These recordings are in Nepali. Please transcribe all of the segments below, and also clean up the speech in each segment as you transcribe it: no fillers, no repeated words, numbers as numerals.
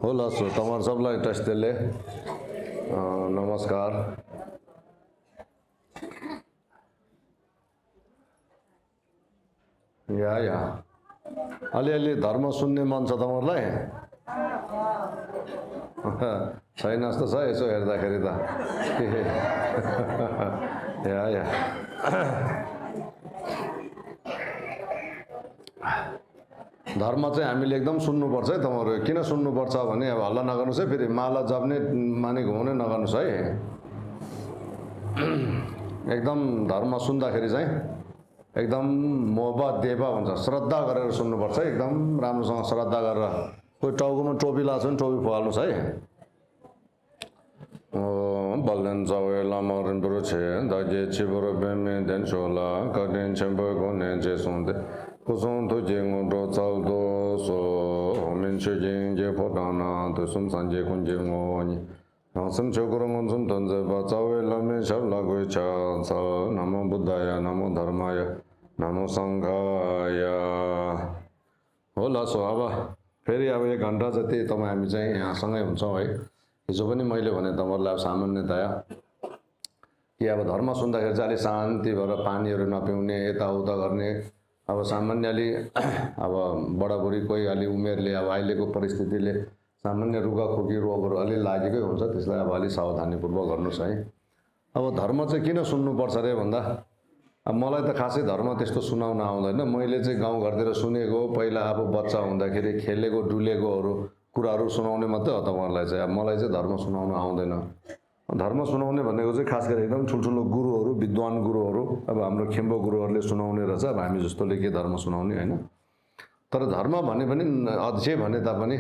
होला सो तपाईहरु सबलाई टेस्टले नमस्कार। या अलिअलि धर्म सुन्ने मन छ तपाईहरुलाई? छैन जस्तो छ यसो हेर्दाखेरि त। या धर्म चाहिँ हामीले एकदम सुन्नुपर्छ है तपाईहरु। किन सुन्नुपर्छ भने अब हल्ला नगर्नुस् है, फेरि माला जप्ने माने घुमाउने नगर्नुस् है। एकदम धर्म सुन्दाखेरि चाहिँ एकदम मोहब्बत देवा भन्छ, श्रद्धा गरेर सुन्नुपर्छ है। एकदम राम्रोसँग श्रद्धा गरेर। कोही टाउकोमा टोपी लाछ भने टोपी फुहाल्नुस् है। बल्लन जावे लामरन ब्रुचे दजे चिबरो बेमे देन सोला कदेन चंबो गोने जे सोंदे कुसों तो जेंगो दो चाल दो सो होमिन शेजिंग जे फोटाना तो सुम संजे कुन जेंगो नि नासम चोकरो मनसुम तंजे बा चावे लामे सब लागोय चा सा नमो बुद्धाय नमो धर्माय नमो संघाय। होला सो अब फेरि अब 1 घण्टा जति तपाईं हामी चाहिँ यहाँ सँगै हुन्छौं है। हिजो पनि मैले भने तपाईहरुलाई सामान्यतया कि अब धर्म सुन्दाखेरि चाहिँ अलि शान्ति भएर पानीहरु नपिउने यताउता गर्ने। अब सामान्यले अब बडाबुढी कोही अलि उमेरले अब अहिलेको परिस्थितिले सामान्य रुगाखोकी रोगहरु अलि लागेकै हुन्छ, त्यसलाई अब अलि सावधानीपूर्वक गर्नुस् है। अब धर्म चाहिँ किन सुन्नुपर्छ रे भन्दा अब मलाई त खासै धर्म त्यस्तो सुनाउन आउँदैन। मैले चाहिँ गाउँघरतिर सुनेको पहिला अब बच्चा हुँदाखेरि खेलेको डुलेकोहरु कुराहरु सुनाउने मात्रै हो तपाईहरुलाई चाहिँ। अब मलाई चाहिँ धर्म सुनाउन आउँदैन। धर्म सुनाउने भनेको चाहिँ खास गरी एकदम ठुलठुलो गुरुहरु, विद्वान गुरुहरु, अब हाम्रो खेम्बो गुरुहरुले सुनाउने रहेछ। अब हामी जस्तोले के धर्म सुनाउने हैन। तर धर्म भने पनि अझै भने तापनि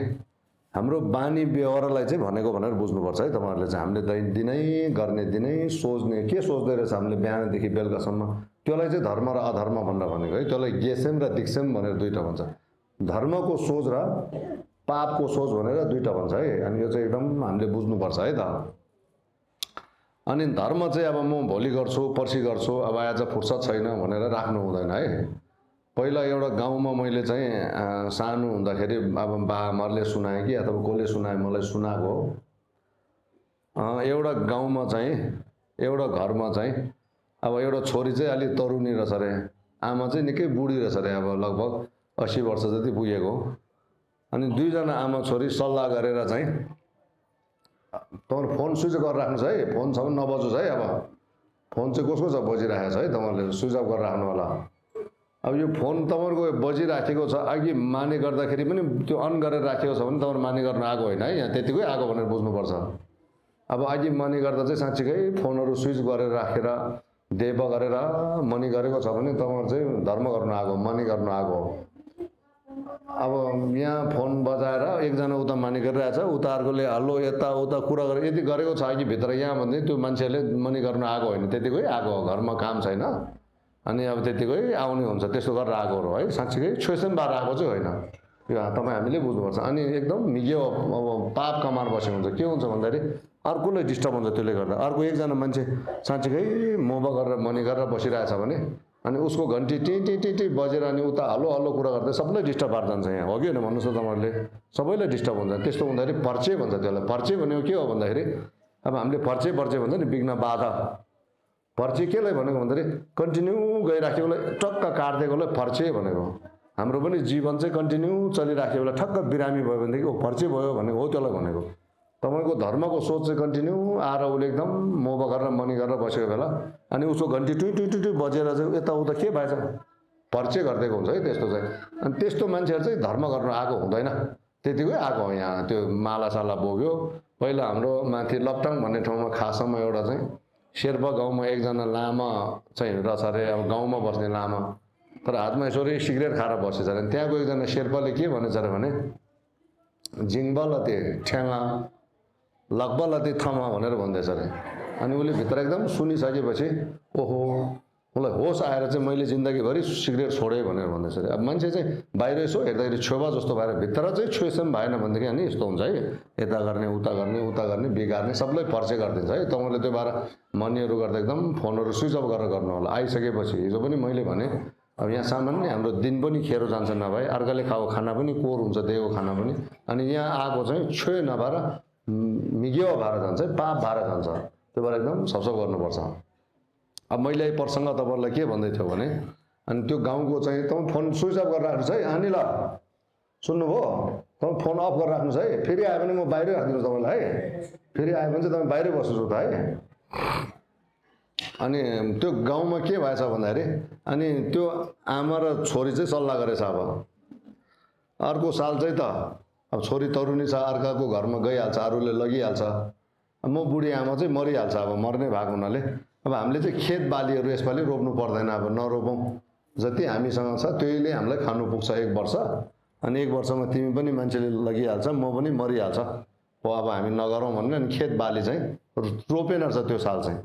हाम्रो बानी व्यवहारलाई चाहिँ भनेको भनेर बुझ्नुपर्छ है तपाईहरुले चाहिँ। हामीले दिनै गर्ने दिनै सोच्ने के सोच्दै रहेछ हामीले बिहानदेखि बेलुकासम्म, त्यसलाई चाहिँ धर्म र अधर्म भनेर भनेको है। त्यसलाई गेसेम र दिक्सेम भनेर दुईटा भन्छ। धर्मको सोच र पापको सोच भनेर दुईटा भन्छ है। अनि यो चाहिँ एकदम हामीले बुझ्नुपर्छ है त। अनि धर्म चाहिँ अब म भोलि गर्छु पर्सि गर्छु अब आज फुर्सद छैन भनेर राख्नु हुँदैन है। पहिला एउटा गाउँमा मैले चाहिँ सानो हुँदाखेरि अब बाआमाले सुनाए कि अथवा कसले सुनाए मलाई सुनाएको एउटा गाउँमा चाहिँ एउटा घरमा चाहिँ अब एउटा छोरी चाहिँ अलि तरुनी रहेछ रे, आमा चाहिँ निकै बुढी रहेछ रे, अब लगभग 80 वर्ष जति पुगेको। अनि दुईजना आमा छोरी सल्लाह गरेर चाहिँ तपाईहरु फोन स्विच अफ गरेर राख्नुस् है, फोन छ भने नबजोस् है। अब फोन चाहिँ कसको छ बजिरहेको छ है, तपाईहरुले स्विच अफ गरेर राख्नु होला। अब यो फोन तपाईहरुको बजिराखेको छ, अघि माने गर्दाखेरि पनि त्यो अन गरेर राखेको छ भने तपाईहरु माने गर्न आगो हैन है, यहाँ त्यतिकै आगो भनेर बुझ्नुपर्छ। अब अघि मनी गर्दा चाहिँ साच्चै फोनहरु स्विच गरेर राखेर देव गरेर मनी गरेको छ भने तपाईहरु चाहिँ धर्म गर्न आगो, मनी गर्न आगो। अब यहाँ फोन बजाएर एकजना उता मानी गरिरहेछ, उता अर्कोले हल्लो यता उता कुरा गरे यदि गरेको छ अघि भित्र यहाँ भन्दै त्यो मान्छेले मनी गर्न आगो हैन, त्यतिकै आगो हो। घरमा काम छैन अनि अब त्यतिकै आउने हुन्छ, त्यस्तो गरेर आगो हो है। साच्चै छोइसम बार आगो चाहिँ होइन। यो तपाईँ हामीले बुझ्नुपर्छ। अनि एकदम मिग्यो अब पाप कमार बसेको हुन्छ। के हुन्छ भन्दाखेरि अर्कोले डिस्टर्ब हुन्छ त्यसले गर्दा। अर्को एकजना मान्छे साच्चै मोबा गरेर मनी गरेर बसिरहेछ भने अनि उसको घन्टी टी टी टी टी बजेर अनि उता हल्लो हल्लो कुरा गर्दै सबैलाई डिस्टर्ब पार जान्छ यहाँ, हो कि होइन भन्नुहोस् त तपाईहरुले? सबैलाई डिस्टर्ब हुन्छ। त्यस्तो हुँदाखेरि पर्चे भन्छ त्यसलाई। पर्चे भनेको के हो भन्दाखेरि अब हामीले पर्चे भन्छ नि, विघ्न बाधा। पर्चे केलाई भनेको भन्दाखेरि कन्टिन्यू गइराखेकोलाई टक्क काट्दिएकोलाई पर्चे भनेको। हाम्रो पनि जीवन चाहिँ कन्टिन्यू चलिराखेकोलाई ठक्क बिरामी भयो भनेदेखि ओ पर्चे भयो भनेको हो, त्यसलाई भनेको। तपाईको धर्मको सोच चाहिँ कन्टिन्यू आएर उसले एकदम मोह गरेर मनी गरेर बसेको बेला अनि उसको घन्टी टुइ टुइ टुइ बजेर चाहिँ यताउता के भएछ पर्चे गरिदिएको हुन्छ है त्यस्तो चाहिँ। अनि त्यस्तो मान्छेहरू चाहिँ धर्म गर्न आएको हुँदैन, त्यतिकै आएको हो। यहाँ त्यो मालासाला बोक्यो। पहिला हाम्रो माथि लपटाङ भन्ने ठाउँमा खासमा एउटा चाहिँ शेर्पा गाउँमा एकजना लामा चाहिँ रहेछ अरे, अब गाउँमा बस्ने लामा, तर हातमा यसरी सिगरेट खाएर बसेछ अरे। त्यहाँको एकजना शेर्पाले के भनेछ अरे भने जिङबलते ठ्याङा लगबलते थमा भनेर भन्दैछ अरे। अनि उसले भित्र एकदम सुनिसकेपछि ओहो मलाई होस आएर चाहिँ मैले जिन्दगीभरि सिगरेट छोडेँ भनेर भन्दैछ अरे। अब मान्छे चाहिँ बाहिर यसो हेर्दाखेरि छेवा जस्तो भएर भित्र चाहिँ छुएसम्म भएन भनेदेखि अनि यस्तो हुन्छ है। यता गर्ने उता गर्ने बिगार्ने सबलाई पर्चे गरिदिन्छ है। तपाईँले त्यो भएर मनीहरू गर्दा एकदम फोनहरू स्विच अफ गरेर गर्नु होला। आइसकेपछि हिजो पनि मैले भने अब यहाँ सामान्य हाम्रो दिन पनि खेरो जान्छ नभए अर्काले खाएको खाना पनि कोर हुन्छ दिएको खाना पनि अनि यहाँ आएको चाहिँ छुए नभएर मिग्यो भएर जान्छ पाप भएर जान्छ त्यो भएर एकदम सबसब गर्नुपर्छ अब मैले प्रसङ्ग तपाईँहरूलाई के भन्दै थियो भने अनि त्यो गाउँको चाहिँ तपाईँ फोन स्विच अफ गरेर राख्नुहोस् है अनि ल सुन्नुभयो तपाईँ फोन अफ गरेर राख्नुहोस् है फेरि आयो भने म बाहिरै राखिदिनुहोस् तपाईँलाई है फेरि आयो भने चाहिँ तपाईँ बाहिरै बस्नुहोस् है अनि त्यो गाउँमा के भएछ भन्दाखेरि अनि त्यो आमा र छोरी चाहिँ सल्लाह गरेछ अब अर्को साल चाहिँ त अब छोरी तरुनी छ अर्काको घरमा गइहाल्छ अरूले लगिहाल्छ म बुढी आमा चाहिँ मरिहाल्छ अब मर्ने भएको हुनाले अब हामीले चाहिँ खेत बालीहरू यसपालि रोप्नु पर्दैन अब नरोपौँ जति हामीसँग छ त्यहीले हामीलाई खानु पुग्छ 1 वर्ष अनि 1 वर्षमा तिमी पनि मान्छेले लगिहाल्छ म पनि मरिहाल्छ हो अब हामी नगरौँ भन्ने अनि खेत बाली चाहिँ रोपेन रहेछ त्यो साल चाहिँ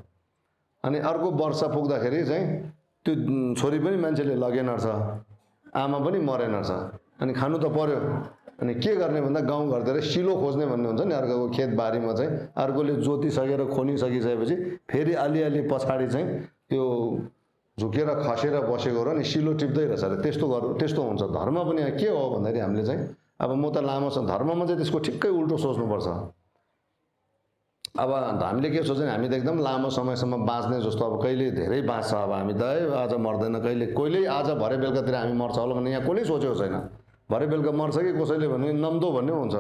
अनि अर्को वर्ष पुग्दाखेरि चाहिँ त्यो छोरी पनि मान्छेले लगेन रहेछ आमा पनि मरेन रहेछ अनि खानु त पर्यो अनि के गर्ने भन्दा गाउँघरतिर सिलो खोज्ने भन्ने हुन्छ नि अर्काको खेतबारीमा चाहिँ अर्कोले जोतिसकेर खोनिसकिसकेपछि फेरि अलिअलि पछाडि चाहिँ त्यो झुकेर खसेर बसेको र नि सिलो टिप्दै रहेछ अरे त्यस्तो हुन्छ धर्म पनि के हो भन्दाखेरि हामीले चाहिँ अब म त लामो धर्ममा चाहिँ त्यसको ठिक्कै उल्टो सोच्नुपर्छ अब हामीले के सोच्छौँ हामी त एकदम लामो समयसम्म बाँच्ने जस्तो अब कहिले धेरै बाँच्छ अब हामी त आज मर्दैन कहिले आज भरे बेलुकातिर हामी मर्छ होला भने यहाँ कसले सोचेको छैन भरे बेलुका मर्छ कि कसैले भने नम्दो भन्ने हुन्छ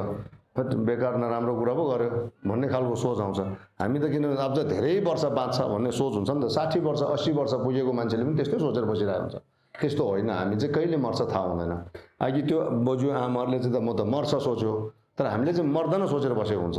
बेकार नराम्रो कुरा पो गर्यो भन्ने खालको सोच आउँछ हामी त किन अब चाहिँ धेरै वर्ष बाँच्छ भन्ने सोच हुन्छ नि त 60 वर्ष 80 वर्ष पुगेको मान्छेले पनि त्यस्तै सोचेर बसिरहेको हुन्छ त्यस्तो होइन हामी चाहिँ कहिले मर्छ थाहा हुँदैन अघि त्यो बोजू आमाहरूले चाहिँ त म त मर्छ सोच्यो तर हामीले चाहिँ मर्दैन सोचेर बसेको हुन्छ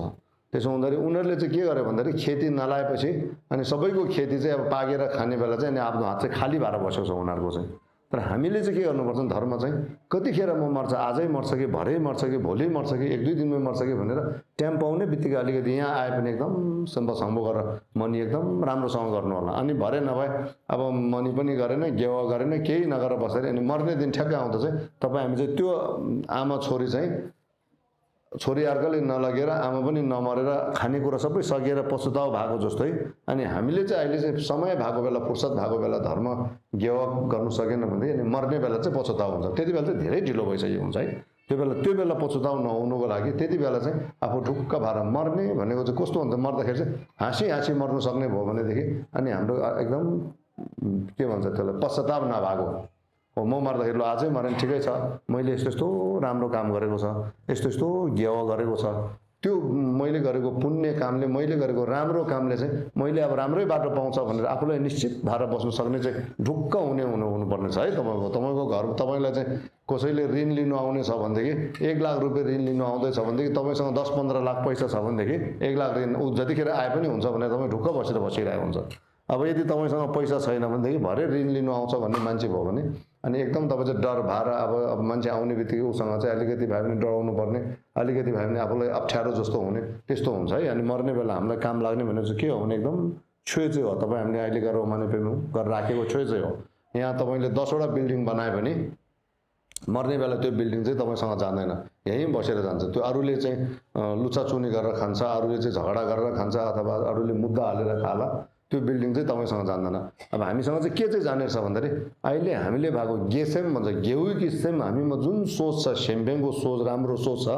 त्यसो हुँदाखेरि उनीहरूले चाहिँ के गर्यो भन्दाखेरि खेती नलाएपछि अनि सबैको खेती चाहिँ अब पाकेर खाने बेला चाहिँ अनि आफ्नो हात चाहिँ खाली भएर बसेको छ उनीहरूको चाहिँ तर हामीले चाहिँ के गर्नुपर्छ धर्म चाहिँ कतिखेर म मर्छ आजै मर्छ कि भरे मर्छ कि भोलि मर्छ कि 1-2 दिनमै मर्छ कि भनेर टाइम पाउने बित्तिकै अलिकति यहाँ आए पनि एकदम सम्बो गरेर मनी एकदम राम्रोसँग गर्नु होला अनि भरे नभए अब मनी पनि गरेन गेवा गरेन केही नगरेर बसेर अनि मर्ने दिन ठ्याक्कै आउँदा चाहिँ तपाईँ हामी चाहिँ त्यो आमा छोरी चाहिँ छोरी अर्काले नलगेर आमा पनि नमरेर खानेकुरा सबै सकिएर पछुताउ भएको जस्तै अनि हामीले चाहिँ अहिले चाहिँ समय भएको बेला फुर्सद भएको बेला धर्म गेवा गर्नु सकेन भने अनि मर्ने बेला चाहिँ पछुताउ हुन्छ त्यति बेला चाहिँ धेरै ढिलो भइसकेको हुन्छ है त्यो बेला पछुताउ नहुनुको लागि त्यति बेला चाहिँ आफू ढुक्क भएर मर्ने भनेको चाहिँ कस्तो हुन्छ मर्दाखेरि चाहिँ हाँसी मर्नु सक्ने भयो भनेदेखि अनि हाम्रो एकदम के भन्छ त्यसलाई पश्चाताप नभएको हो म मर्दाखेरि आजै मरेन ठिकै छ मैले यस्तो राम्रो काम गरेको छ यस्तो गेवा गरेको छ त्यो मैले गरेको पुण्य कामले मैले गरेको राम्रो कामले चाहिँ मैले अब राम्रै बाटो पाउँछ भनेर आफूलाई निश्चित भएर बस्नु सक्ने चाहिँ ढुक्क हुनुपर्ने छ है तपाईँको घर तपाईँलाई चाहिँ कसैले ऋण लिनु आउने छ भनेदेखि 1 लाख रुपियाँ ऋण लिनु आउँदैछ भनेदेखि तपाईँसँग 10-15 लाख पैसा छ भनेदेखि 1 लाख ऋण जतिखेर आए पनि हुन्छ भनेर तपाईँ ढुक्क बसिरहेको हुन्छ अब यदि तपाईँसँग पैसा छैन भनेदेखि भरे ऋण लिनु आउँछ भन्ने मान्छे भयो भने अनि एकदम तपाईँ चाहिँ डर भएर अब मान्छे आउने बित्तिकै उसँग चाहिँ अलिकति भए पनि डराउनु पर्ने अलिकति भए पनि आफूलाई अप्ठ्यारो जस्तो हुने त्यस्तो हुन्छ है अनि मर्ने बेला हामीलाई काम लाग्ने भनेर चाहिँ के हो भने एकदम छुए चाहिँ हो तपाईँ हामीले अहिले गरेर मानेपेमा गरेर राखेको छुए चाहिँ हो यहाँ तपाईँले 10वटा बिल्डिङ बनायो भने मर्ने बेला त्यो बिल्डिङ चाहिँ तपाईँसँग जाँदैन यहीँ बसेर जान्छ त्यो अरूले चाहिँ लुचाचुनी गरेर खान्छ अरूले चाहिँ झगडा गरेर खान्छ अथवा अरूले मुद्दा हालेर खाला त्यो बिल्डिङ चाहिँ तपाईँसँग जान्दैन अब हामीसँग चाहिँ के चाहिँ जाने छ भन्दाखेरि अहिले हामीले भएको गेसेम भन्छ गेउ किसेम हामीमा जुन सोच छ सेम्बेङको सोच राम्रो सोच छ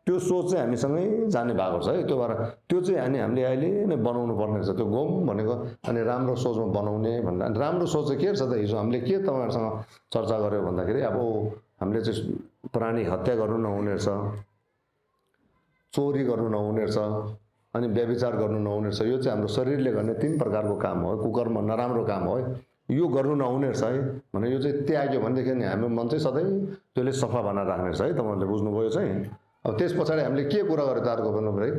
त्यो सोच चाहिँ हामीसँगै जाने भएको छ है त्यो भएर त्यो चाहिँ हामीले अहिले नै बनाउनु पर्ने रहेछ त्यो गौम भनेको अनि राम्रो सोचमा बनाउने भनेर अनि राम्रो सोच चाहिँ के छ त हिजो हामीले के तपाईँहरूसँग चर्चा गऱ्यो भन्दाखेरि अब हामीले चाहिँ प्राणी हत्या गर्नु नहुने रहेछ चोरी गर्नु नहुने रहेछ अनि व्यभिचार गर्नु नहुने रहेछ यो चाहिँ हाम्रो शरीरले गर्ने 3 प्रकारको काम हो कुकर्म नराम्रो काम हो यो गर्नु नहुने रहेछ है भने यो चाहिँ त्याग्यो भनेदेखि हाम्रो मन चाहिँ सधैँ त्यसले सफा बनाएर राख्ने रहेछ है तपाईँहरूले बुझ्नुभयो चाहिँ अब त्यस पछाडि हामीले के कुरा गर्यो त अर्को भन्नुभयो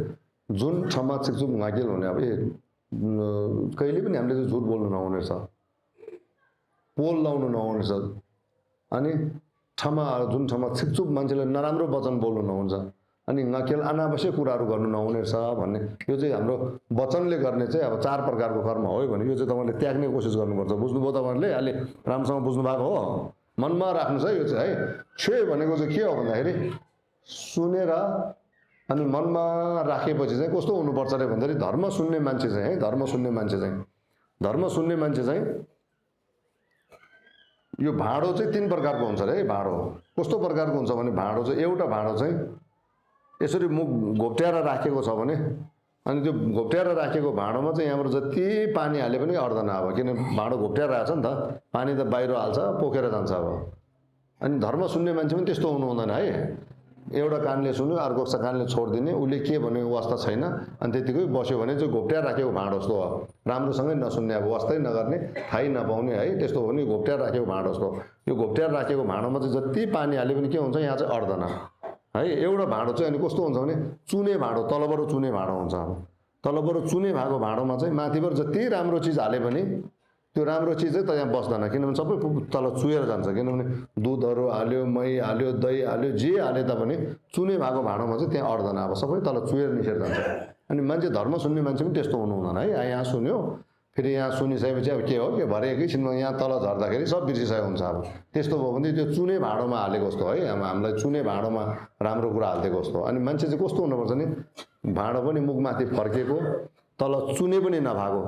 जुन ठाउँमा चिकचुक घाँकिल हुने अब कहिले पनि हामीले चाहिँ झुट बोल्नु नहुने रहेछ पोल लाउनु नहुने रहेछ अनि जुन ठाउँमा छिकचुक मान्छेले नराम्रो वचन बोल्नु नहुन्छ अनि नकेल अनावश्यक कुराहरू गर्नु नहुने रहेछ भन्ने यो चाहिँ हाम्रो वचनले गर्ने चाहिँ अब 4 प्रकारको कर्म हो भने यो चाहिँ तपाईँले त्याग्ने कोसिस गर्नुपर्छ बुझ्नुभयो तपाईँहरूले अहिले राम्रोसँग बुझ्नु भएको हो मनमा राख्नुहोस् है यो चाहिँ है छे भनेको चाहिँ के हो भन्दाखेरि सुनेर अनि मनमा राखेपछि चाहिँ कस्तो हुनुपर्छ रे भन्दाखेरि धर्म सुन्ने मान्छे चाहिँ यो भाँडो चाहिँ 3 प्रकारको हुन्छ रे भाँडो। कस्तो प्रकारको हुन्छ भने भाँडो चाहिँ एउटा भाँडो चाहिँ यसरी मुख घोप्ट्याएर राखेको छ भने अनि त्यो घोप्ट्याएर राखेको भाँडोमा चाहिँ यहाँबाट जति पानी हाले पनि अड्दैन अब, किन भाँडो घोप्ट्याएर रहेछ नि त, पानी त बाहिर हाल्छ पोखेर जान्छ अब। अनि धर्म सुन्ने मान्छे पनि त्यस्तो हुनु हुँदैन है, एउटा कानले सुन्यो अर्को कानले छोडिदिने, उसले के भनेको वास्ता छैन अनि त्यतिकै बस्यो भने चाहिँ घोप्ट्याएर राखेको भाँडो जस्तो हो, राम्रोसँगै नसुन्ने अब वास्तै नगर्ने थाहै नपाउने है, त्यस्तो हो नि घोप्ट्याएर राखेको भाँडो जस्तो। यो घोप्ट्याएर राखेको भाँडोमा चाहिँ जति पानी हाले पनि के हुन्छ यहाँ चाहिँ अड्दैन है। एउटा भाँडो चाहिँ अनि कस्तो हुन्छ भने चुने भाँडो, तलबाट चुने भाँडो हुन्छ। अब तलबाट चुने भएको भाँडोमा चाहिँ माथिबाट जति राम्रो चिज हाले पनि त्यो राम्रो चिज चाहिँ त यहाँ बस्दैन, किनभने सबै तल चुहेर जान्छ। किनभने दुधहरू हाल्यो, मही हाल्यो, दही हाल्यो, जे हाले तापनि चुने भएको भाँडोमा चाहिँ त्यहाँ अड्दैन, अब सबै तल चुहेर निसेर जान्छ। अनि मान्छे धर्म सुन्ने मान्छे पनि त्यस्तो हुनु हुँदैन है। यहाँ सुन्यो फेरि यहाँ सुनिसकेपछि अब के हो के भरे एकैछिनमा यहाँ तल झर्दाखेरि सब बिर्सिसकेको हुन्छ। अब त्यस्तो भयो भने त्यो चुने भाँडोमा हालेको जस्तो है, अब हामीलाई चुने भाँडोमा राम्रो कुरा हालिदिएको जस्तो। अनि मान्छे चाहिँ कस्तो हुनुपर्छ नि, भाँडो पनि मुखमाथि फर्केको, तल चुने पनि नभएको,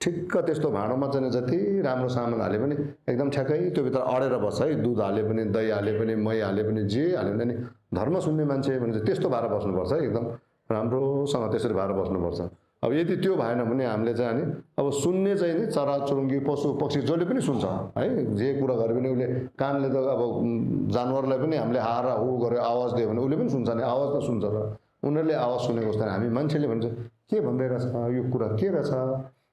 ठिक्क त्यस्तो भाँडोमा चाहिँ जति राम्रो सामान हाले पनि एकदम ठ्याक्कै त्यो भित्र अडेर बस्छ है। दुध हाले पनि, दही हाले पनि, मही हाले पनि, जे हाले पनि धर्म सुन्ने मान्छे भने चाहिँ त्यस्तो भएर बस्नुपर्छ है, एकदम राम्रोसँग त्यसरी भएर बस्नुपर्छ। अब यदि त्यो भएन भने हामीले चाहिँ अनि अब सुन्ने चाहिँ नि चराचुरुङ्गी पशु पक्षी जसले पनि सुन्छ है, जे कुरा गरे पनि उसले कानले त अब जानवरलाई पनि हामीले हारा हु गरे आवाज दियो भने उसले पनि सुन्छ नि, आवाज त सुन्छ र उनीहरूले आवाज सुनेको जस्तो हामी मान्छेले भन्छ के भनिरहेको छ यो कुरा के रहेछ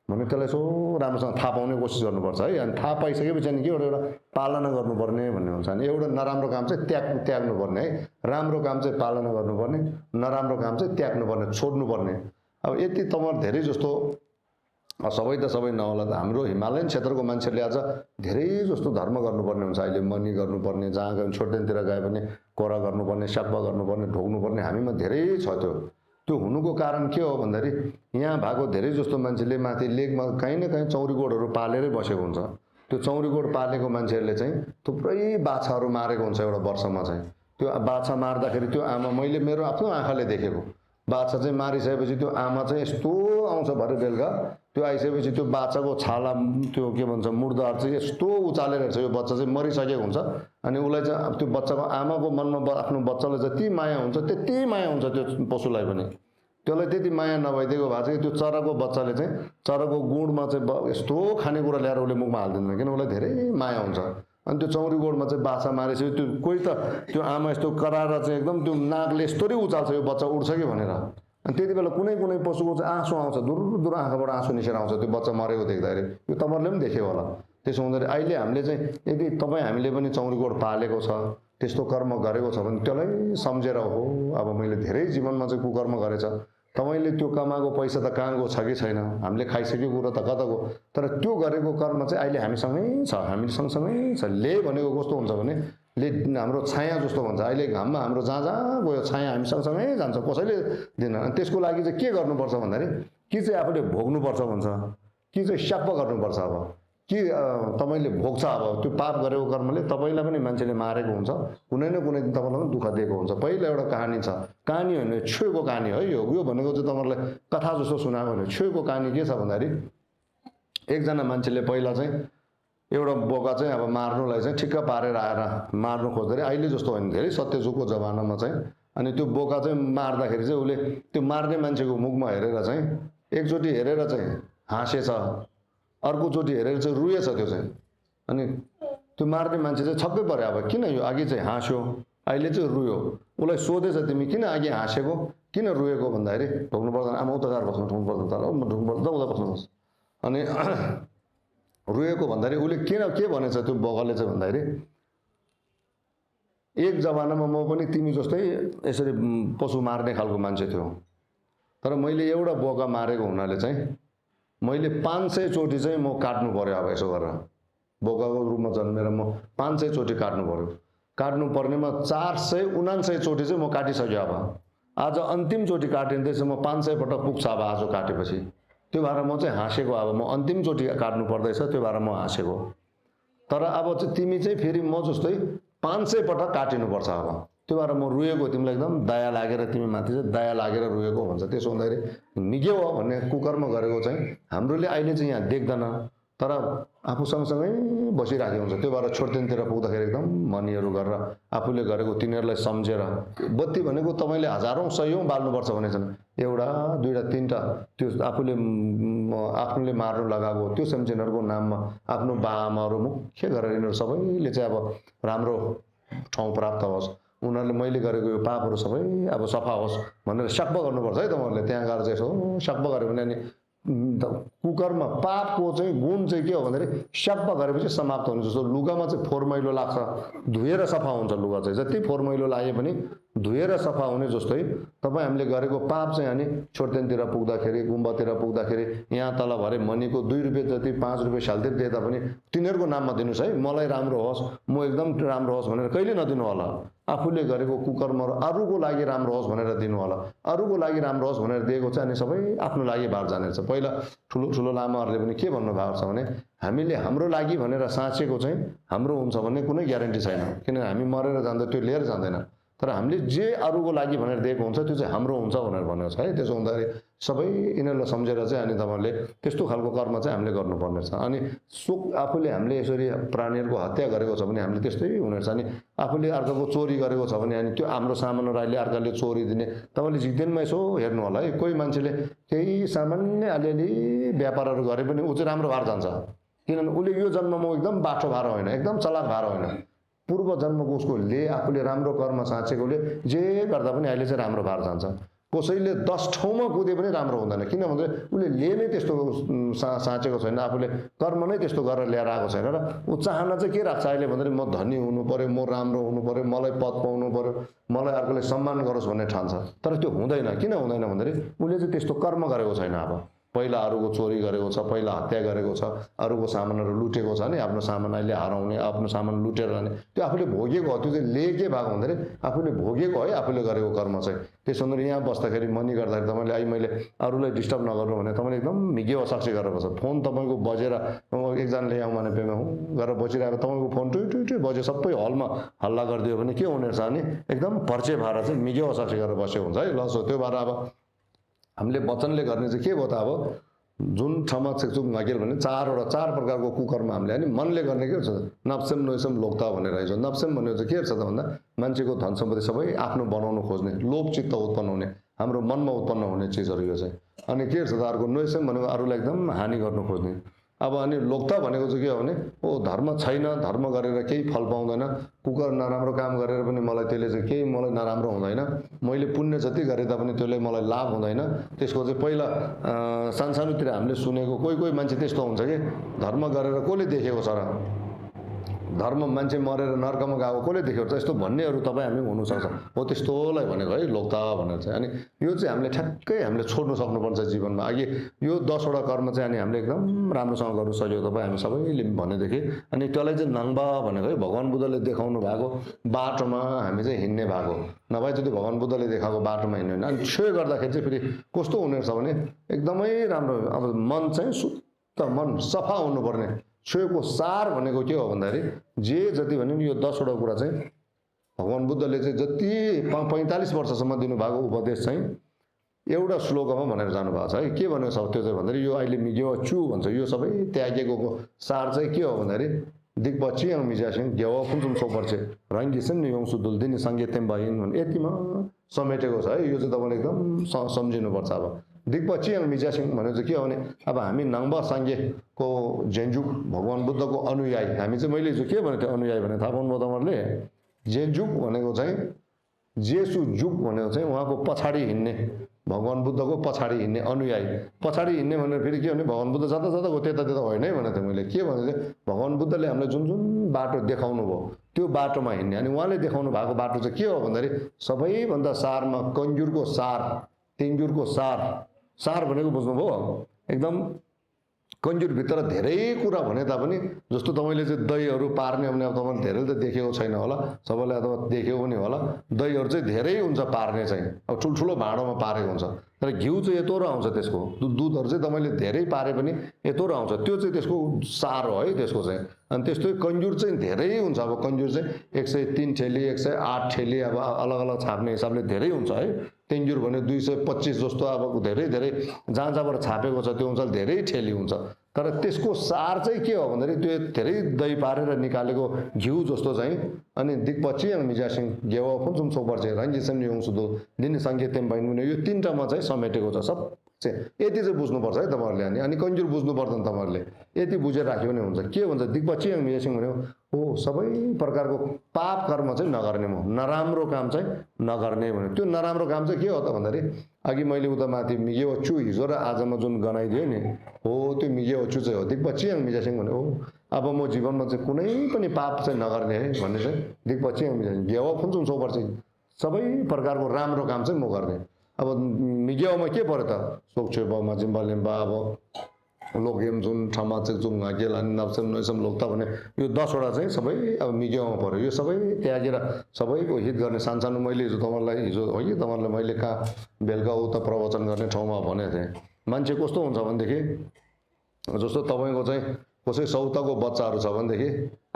भने त्यसलाई यसो राम्रोसँग थाहा पाउने कोसिस गर्नुपर्छ है। अनि थाहा पाइसकेपछि अनि के एउटा पालना गर्नुपर्ने भन्ने हुन्छ। अनि एउटा नराम्रो काम चाहिँ त्याग्नुपर्ने है, राम्रो काम चाहिँ पालना गर्नुपर्ने, नराम्रो काम चाहिँ त्याग्नुपर्ने, छोड्नुपर्ने। अब यति तपाईँ धेरै जस्तो सबै त सबै नहोला त हाम्रो हिमालयन क्षेत्रको मान्छेहरूले आज धेरै जस्तो धर्म गर्नुपर्ने हुन्छ। अहिले मनी गर्नुपर्ने, जहाँ गयो छोटदेनतिर गए पनि कोरा गर्नुपर्ने, स्याप्पा गर्नुपर्ने, ढोग्नुपर्ने हामीमा धेरै छ। त्यो हुनुको कारण के हो भन्दाखेरि यहाँ भएको धेरै जस्तो मान्छेले माथि लेकमा कहीँ न कहीँ चौरीगोडहरू पालेरै बसेको हुन्छ। त्यो चौरीगोड पालेको मान्छेहरूले चाहिँ थुप्रै बाछाहरू मारेको हुन्छ एउटा वर्षमा चाहिँ। त्यो बाछा मार्दाखेरि त्यो आमा, मैले मेरो आफ्नो आँखाले देखेको, बाछा चाहिँ मारिसकेपछि त्यो आमा चाहिँ यस्तो आउँछ भरे बेलुका, त्यो आइसकेपछि त्यो बाछाको छाला त्यो के भन्छ मुर्दाहरू चाहिँ यस्तो उचालेर हेर्छ, यो बच्चा चाहिँ मरिसकेको हुन्छ। अनि उसलाई चाहिँ त्यो बच्चाको आमाको मनमा आफ्नो बच्चालाई जति माया हुन्छ त्यति माया हुन्छ त्यो पशुलाई पनि, त्यसलाई त्यति माया नभइदिएको भए चाहिँ त्यो चराको बच्चाले चाहिँ चराको गुँडमा चाहिँ यस्तो खानेकुरा ल्याएर उसले मुखमा हालिदिँदैन, किन उसलाई धेरै माया हुन्छ। अनि त्यो चौरीगोडमा चाहिँ बाछा मारेपछि त्यो कोही त त्यो आमा यस्तो कराएर चाहिँ एकदम त्यो नाकले यस्तोरी उचाल्छ यो बच्चा उड्छ कि भनेर। अनि त्यति बेला कुनै कुनै पशुको चाहिँ आँसु आउँछ, दूर दूर आँखाबाट आँसु निस्केर आउँछ त्यो बच्चा मरेको देख्दाखेरि। यो तपाईँहरूले पनि देख्यो होला। त्यसो हुँदाखेरि अहिले हामीले चाहिँ यदि हामीले पनि चौरीगोड पालेको छ, त्यस्तो कर्म गरेको छ भने त्यसलाई सम्झेर हो अब मैले धेरै जीवनमा चाहिँ कुकर्म गरेछ, तपाईँले त्यो कमाएको पैसा त कहाँ गयो छ कि छैन, हामीले खाइसकेको कुरो त कता गयो, तर त्यो गरेको कर्म चाहिँ अहिले हामीसँगै छ, हामी सँगसँगै छ। ले भनेको कस्तो हुन्छ भने ले हाम्रो छाया जस्तो भन्छ, अहिले घाममा हाम्रो जहाँ जहाँ गयो छाया हामी सँगसँगै जान्छ, कसैले दिन्न। अनि त्यसको लागि चाहिँ के गर्नुपर्छ भन्दाखेरि कि चाहिँ आफूले भोग्नुपर्छ भन्छ, कि चाहिँ स्याप्प गर्नुपर्छ। अब कि तपाईँले भोग्छ, अब त्यो पाप गरेको कर्मले तपाईँलाई पनि मान्छेले मारेको हुन्छ, कुनै न कुनै दिन तपाईँलाई पनि दुःख दिएको हुन्छ। पहिला एउटा कहानी छ, कहानी होइन छुएको कहानी है यो भनेको चाहिँ तपाईँलाई कथा जस्तो सुनाएको होइन। छुएको कहानी के छ भन्दाखेरि एकजना मान्छेले पहिला चाहिँ एउटा बोका चाहिँ अब मार्नुलाई चाहिँ ठिक्क पारेर आएर मार्नु खोज्दाखेरि, अहिले जस्तो होइन धेरै सत्यजुगको जमानामा चाहिँ, अनि त्यो बोका चाहिँ मार्दाखेरि चाहिँ उसले त्यो मार्ने मान्छेको मुखमा हेरेर चाहिँ एकचोटि हेरेर चाहिँ हाँसेछ, अर्कोचोटि हेरेर चाहिँ रुएछ त्यो चाहिँ। अनि त्यो मार्ने मान्छे चाहिँ छक्कै पऱ्यो, अब किन यो अघि चाहिँ हाँस्यो अहिले चाहिँ रुयो। उसलाई सोधेछ तिमी किन अघि हाँसेको किन रुएको भन्दाखेरि ढोग्नु पर्दैन आमा उता गएर बस्नु, ढोग्नु पर्दैन तर ढोग्नु पर्दैन उता बस्नुहोस्। अनि रुएको भन्दाखेरि उसले किन के भनेछ त्यो बोकाले चाहिँ भन्दाखेरि एक जमानामा म पनि तिमी जस्तै यसरी पशु मार्ने खालको मान्छे थियो, तर मैले एउटा बोका मारेको हुनाले चाहिँ मैले 500 चोटि चाहिँ म काट्नु पर्यो। अब यसो गरेर बोकाको रूपमा जन्मेर म 500 चोटि काट्नु पर्यो। काट्नु पर्नेमा 479 चोटि चाहिँ म काटिसक्यो। अब आज अन्तिम चोटि काटिँदैछ, म 500 पटक पुग्छ अब आज काटेपछि। त्यो भएर म चाहिँ हाँसेको, अब म अन्तिम चोटि काट्नु पर्दैछ त्यो भएर म हाँसेको। तर अब चाहिँ तिमी चाहिँ फेरि म जस्तै 500 पटक काटिनुपर्छ। अब त्यो भएर म रुएको, तिमीलाई एकदम दया लागेर तिमी माथि चाहिँ दया लागेर रुएको भन्छ। त्यसो हुँदाखेरि निगे हो भन्ने कुकर्म गरेको चाहिँ हाम्रोले अहिले चाहिँ यहाँ देख्दैन। तर आफू सँगसँगै बसिराखेको हुन्छ। त्यो भएर छोडदेनतिर पुग्दाखेरि एकदम मनीहरू गरेर आफूले गरेको तिनीहरूलाई सम्झेर, बत्ती भनेको तपाईँले हजारौँ सयौँ बाल्नुपर्छ भने छैन, एउटा दुईवटा तिनवटा त्यो आफूले मार्नु लगाएको त्यो सेमसिनहरूको नाममा आफ्नो बाआमाहरू मुख्य गरेर यिनीहरू सबैले चाहिँ अब राम्रो ठाउँ प्राप्त होस्, उनीहरूले मैले गरेको यो पापहरू सबै अब सफा होस् भनेर सक्प गर्नुपर्छ है तपाईँहरूले। त्यहाँ गएर चाहिँ यसो सक्प गऱ्यो भने अनि कुकरमा पापको चाहिँ गुण चाहिँ के हो भन्दाखेरि सक्प गरेपछि समाप्त हुन्छ। जस्तो लुगामा चाहिँ फोहोर मैलो लाग्छ, धोएर सफा हुन्छ लुगा चाहिँ, जति फोहोर मैलो लागे पनि धोएर सफा हुने जस्तै तपाईँ हामीले गरेको पाप चाहिँ अनि छोडदेनतिर पुग्दाखेरि, गुम्बातिर पुग्दाखेरि यहाँ तल भरे मनीको 2 रुपियाँ जति 5 रुपियाँ सालतिर दिए तापनि तिनीहरूको नाममा दिनुहोस् है, मलाई राम्रो होस्, म एकदम राम्रो होस् भनेर कहिले नदिनु होला। आफूले गरेको कुकर्महरू अरूको लागि राम्रो होस् भनेर दिनु होला। अरूको लागि राम्रो होस् भनेर दिएको चाहिँ अनि सबै आफ्नो लागि बार जानेछ। पहिला ठुलो ठुलो लामाहरूले पनि के भन्नुभएको छ भने हामीले हाम्रो लागि भनेर साँचेको चाहिँ हाम्रो हुन्छ भन्ने कुनै ग्यारेन्टी छैन, किनभने हामी मरेर जाँदा त्यो लिएर जाँदैन। तर हामीले जे अरूको लागि भनेर दिएको हुन्छ त्यो चाहिँ हाम्रो हुन्छ भनेर भनेको छ है। त्यसो हुँदाखेरि सबै यिनीहरूलाई सम्झेर चाहिँ अनि तपाईँहरूले त्यस्तो खालको कर्म चाहिँ हामीले गर्नुपर्ने छ। अनि आफूले हामीले यसरी प्राणीहरूको हत्या गरेको छ भने हामीले त्यस्तै हुनेछ। अनि आफूले अर्काको चोरी गरेको छ भने अनि त्यो हाम्रो सामानहरू अहिले अर्काले चोरी दिने, तपाईँले जित्दैनमा यसो हेर्नु होला है। कोही मान्छेले केही सामान्य अलिअलि व्यापारहरू गरे पनि ऊ चाहिँ राम्रो भएर जान्छ, किनभने उसले यो जन्ममा एकदम बाठो भएर होइन, एकदम चलाक भएर होइन, पूर्व जन्मको उसकोले आफूले राम्रो कर्म साँचेकोले जे गर्दा पनि अहिले चाहिँ राम्रो भएर जान्छ। कसैले 10 ठाउँमा कुदे पनि राम्रो हुँदैन, किनभने उसले नै त्यस्तो साँचेको छैन, आफूले कर्म नै त्यस्तो गरेर ल्याएर आएको छैन। र ऊ चाहना चाहिँ के राख्छ अहिले भन्दाखेरि म धनी हुनु पर्यो, म राम्रो हुनु पर्यो, मलाई पद पाउनु पर्यो, मलाई अर्कोले सम्मान गरोस् भन्ने ठान्छ। तर त्यो हुँदैन। किन हुँदैन भन्दाखेरि उसले चाहिँ त्यस्तो कर्म गरेको छैन। अब पहिला अरूको चोरी गरेको छ, पहिला हत्या गरेको छ, अरूको सामानहरू लुटेको छ नि, आफ्नो सामान अहिले हराउने, आफ्नो सामान लुटेर लाने, त्यो आफूले भोगेको हो। त्यो चाहिँ ले के भएको भन्दाखेरि आफूले भोगेको है आफूले गरेको कर्म चाहिँ। त्यसो भने यहाँ बस्दाखेरि मनी गर्दाखेरि तपाईँले अहिले मैले अरूलाई डिस्टर्ब नगर्नु भने तपाईँले एकदम मिगेवा साक्षी गरेर बस्छ। फोन तपाईँको बजेर एकजनाले आउँ भने पेमा हुँ गरेर बसिरहेको तपाईँको फोन टुइ टुइ टुइ बज्यो, सबै हलमा हल्ला गरिदियो भने के हुने रहेछ अनि एकदम पर्चे भएर चाहिँ मिगेवा साक्षी गरेर बसेको हुन्छ है। ल सो त्यो भएर अब हामीले वचनले गर्ने चाहिँ के भयो त, अब जुन ठाउँमा चेकचुक नगेल भने 4 प्रकारको कुकर्म हामीले अनि मनले गर्ने के हुन्छ, नप्सेम नोइसम लोक्ता भनेर आइन्छ। नप्सेम भनेको चाहिँ के छ त भन्दा मान्छेको धन सम्पत्ति सबै आफ्नो बनाउनु खोज्ने, लोभ चित्त उत्पन्न हुने, हाम्रो मनमा उत्पन्न हुने चिजहरू यो चाहिँ। अनि के छ त अर्को नोइसम भनेको अरूलाई एकदम हानि गर्नु खोज्ने। अब अनि लोक्ता भनेको चाहिँ के हो भने ओ धर्म छैन, धर्म गरेर केही फल पाउँदैन, कुकर नराम्रो काम गरेर पनि मलाई त्यसले चाहिँ केही मलाई नराम्रो हुँदैन, मैले पुण्य जति गरे तापनि त्यसले मलाई लाभ हुँदैन। त्यसको चाहिँ पहिला सानसानोतिर हामीले सुनेको कोही मान्छे त्यस्तो हुन्छ कि धर्म गरेर कसले देखेको छ र, धर्म मान्छे मरेर नर्कमा गएको कसले देखेको छ, यस्तो भन्नेहरू तपाईँ हामी हुनसक्छ। हो त्यस्तोलाई भनेको है लोक्ता भनेर चाहिँ। अनि यो चाहिँ हामीले ठ्याक्कै हामीले छोड्नु सक्नुपर्छ जीवनमा। अघि यो 10वटा कर्म चाहिँ अनि हामीले एकदम राम्रोसँग गर्नु सक्यो तपाईँ हामी सबैले भनेदेखि अनि त्यसलाई चाहिँ नङ्बा भनेको है भगवान् बुद्धले देखाउनु भएको बाटोमा हामी चाहिँ हिँड्ने भएको, नभए चाहिँ भगवान् बुद्धले देखाएको बाटोमा हिँड्ने होइन। अनि छुए गर्दाखेरि चाहिँ फेरि कस्तो हुने रहेछ भने एकदमै राम्रो, अब मन चाहिँ शुद्ध, मन सफा हुनुपर्ने। छुएको सार भनेको के हो भन्दाखेरि जे जति भन्यो नि यो 10वटा कुरा चाहिँ भगवान् बुद्धले चाहिँ जति 45 वर्षसम्म दिनुभएको उपदेश चाहिँ एउटा श्लोकमा भनेर जानुभएको छ है। के भनेको छ त्यो चाहिँ भन्दाखेरि यो अहिले मिग्यो चु भन्छ, यो सबै त्यागेको सार चाहिँ के हो भन्दाखेरि दिग्पछि मिजासिङ घेवा फुल्सुम सोपर्छे रङ्गिसन योङ सुदुल दिने सङ्गीतम भइन् भने यतिमा समेटेको छ है। यो चाहिँ तपाईँले एकदम सम्झिनुपर्छ। अब दिग्पछि मिजासिङ भनेको चाहिँ के हो भने अब हामी नाङ्बा साङ्गेको जेन्जुक भगवान् बुद्धको अनुयायी हामी चाहिँ, मैले चाहिँ के भनेको थिएँ अनुयायी भने थाहा पाउनुभयो तपाईँहरूले, जेजुक भनेको चाहिँ जेसु जुग भनेको चाहिँ उहाँको पछाडि हिँड्ने, भगवान् बुद्धको पछाडि हिँड्ने अनुयायी। पछाडि हिँड्ने भनेर फेरि के भने भगवान् बुद्ध जता जता गयो त्यता त्यता होइन है भनेको थिएँ मैले। के भने चाहिँ भगवान् बुद्धले हामीलाई जुन जुन बाटो देखाउनु भयो त्यो बाटोमा हिँड्ने। अनि उहाँले देखाउनु भएको बाटो चाहिँ के हो भन्दाखेरि सबैभन्दा सारमा कन्जुरको सार, तिङ्जुरको सार, सार भनेको बुझ्नुभयो एकदम कन्जुरभित्र धेरै कुरा भने तापनि जस्तो तपाईँले चाहिँ दहीहरू पार्ने भने अब तपाईँले धेरै त देखेको छैन होला, सबैले अथवा देखेको पनि होला, दहीहरू चाहिँ धेरै हुन्छ पार्ने चाहिँ, अब ठुल्ठुलो भाँडोमा पारेको हुन्छ। तर घिउ चाहिँ यत्रो आउँछ त्यसको, दुधहरू चाहिँ तपाईँले धेरै पारे पनि यत्रो आउँछ, त्यो चाहिँ त्यसको सार हो है त्यसको चाहिँ। अनि त्यस्तै कन्जुर चाहिँ धेरै हुन्छ। अब कन्जुर चाहिँ 103 ठेली 108 ठेली अब अलग अलग छाप्ने हिसाबले धेरै हुन्छ है। तेन्जुर भने 225 जस्तो अब धेरै धेरै जहाँ जहाँबाट छापेको छ त्यो अनुसार धेरै ठेली हुन्छ। तर त्यसको सार चाहिँ के हो भन्दाखेरि त्यो धेरै दही पारेर निकालेको घिउ जस्तो चाहिँ अनि दिक्पची अनि मिजासिङ गेवा फुन्सुम सोपर्छ रङ्गिसम न्युङ सुदो दिन सङ्गीतम भइनु यो तीनटामा चाहिँ समेटेको छ सब चाहिँ यति चाहिँ बुझ्नुपर्छ है तपाईँहरूले अनि कन्जुर बुझ्नु पर्दैन तपाईँहरूले यति बुझेर राख्यो भने हुन्छ के हुन्छ दिक्पची अनि मिजासिङ भन्यो हो सबै प्रकारको पाप कर्म चाहिँ नगर्ने म नराम्रो काम चाहिँ नगर्ने भन्यो त्यो नराम्रो काम चाहिँ के हो त भन्दाखेरि अघि मैले उता माथि मिगे अच्चु हिजो र आजमा जुन गनाइदियो नि हो त्यो मिगे अच्चु चाहिँ हो दिक्पची अनि मिजासिङ भन्यो हो अब म जीवनमा चाहिँ कुनै पनि पाप चाहिँ नगर्ने है भन्ने चाहिँ दिक्पची अनि मिजासिङ गेवा फुन्चुम सोपर चाहिँ सबै प्रकारको राम्रो काम चाहिँ म गर्ने अब मिगेवामा के पर्यो त सोक्छेबामा जिम्बालेम्बा अब लोकहेम जुन ठाउँमा चाहिँ जुन गेला नप्सम नैसम लोकता भने यो 10वटा चाहिँ सबै अब मिगेवामा पर्यो यो सबै त्यागेर सबैको हित गर्ने सानसानो मैले हिजो तपाईँलाई हिजो हो कि तपाईँलाई मैले कहाँ बेलुका उता प्रवचन गर्ने ठाउँमा भनेको थिएँ मान्छे कस्तो हुन्छ भनेदेखि जस्तो तपाईँको चाहिँ कसै सौताको बच्चाहरू छ भनेदेखि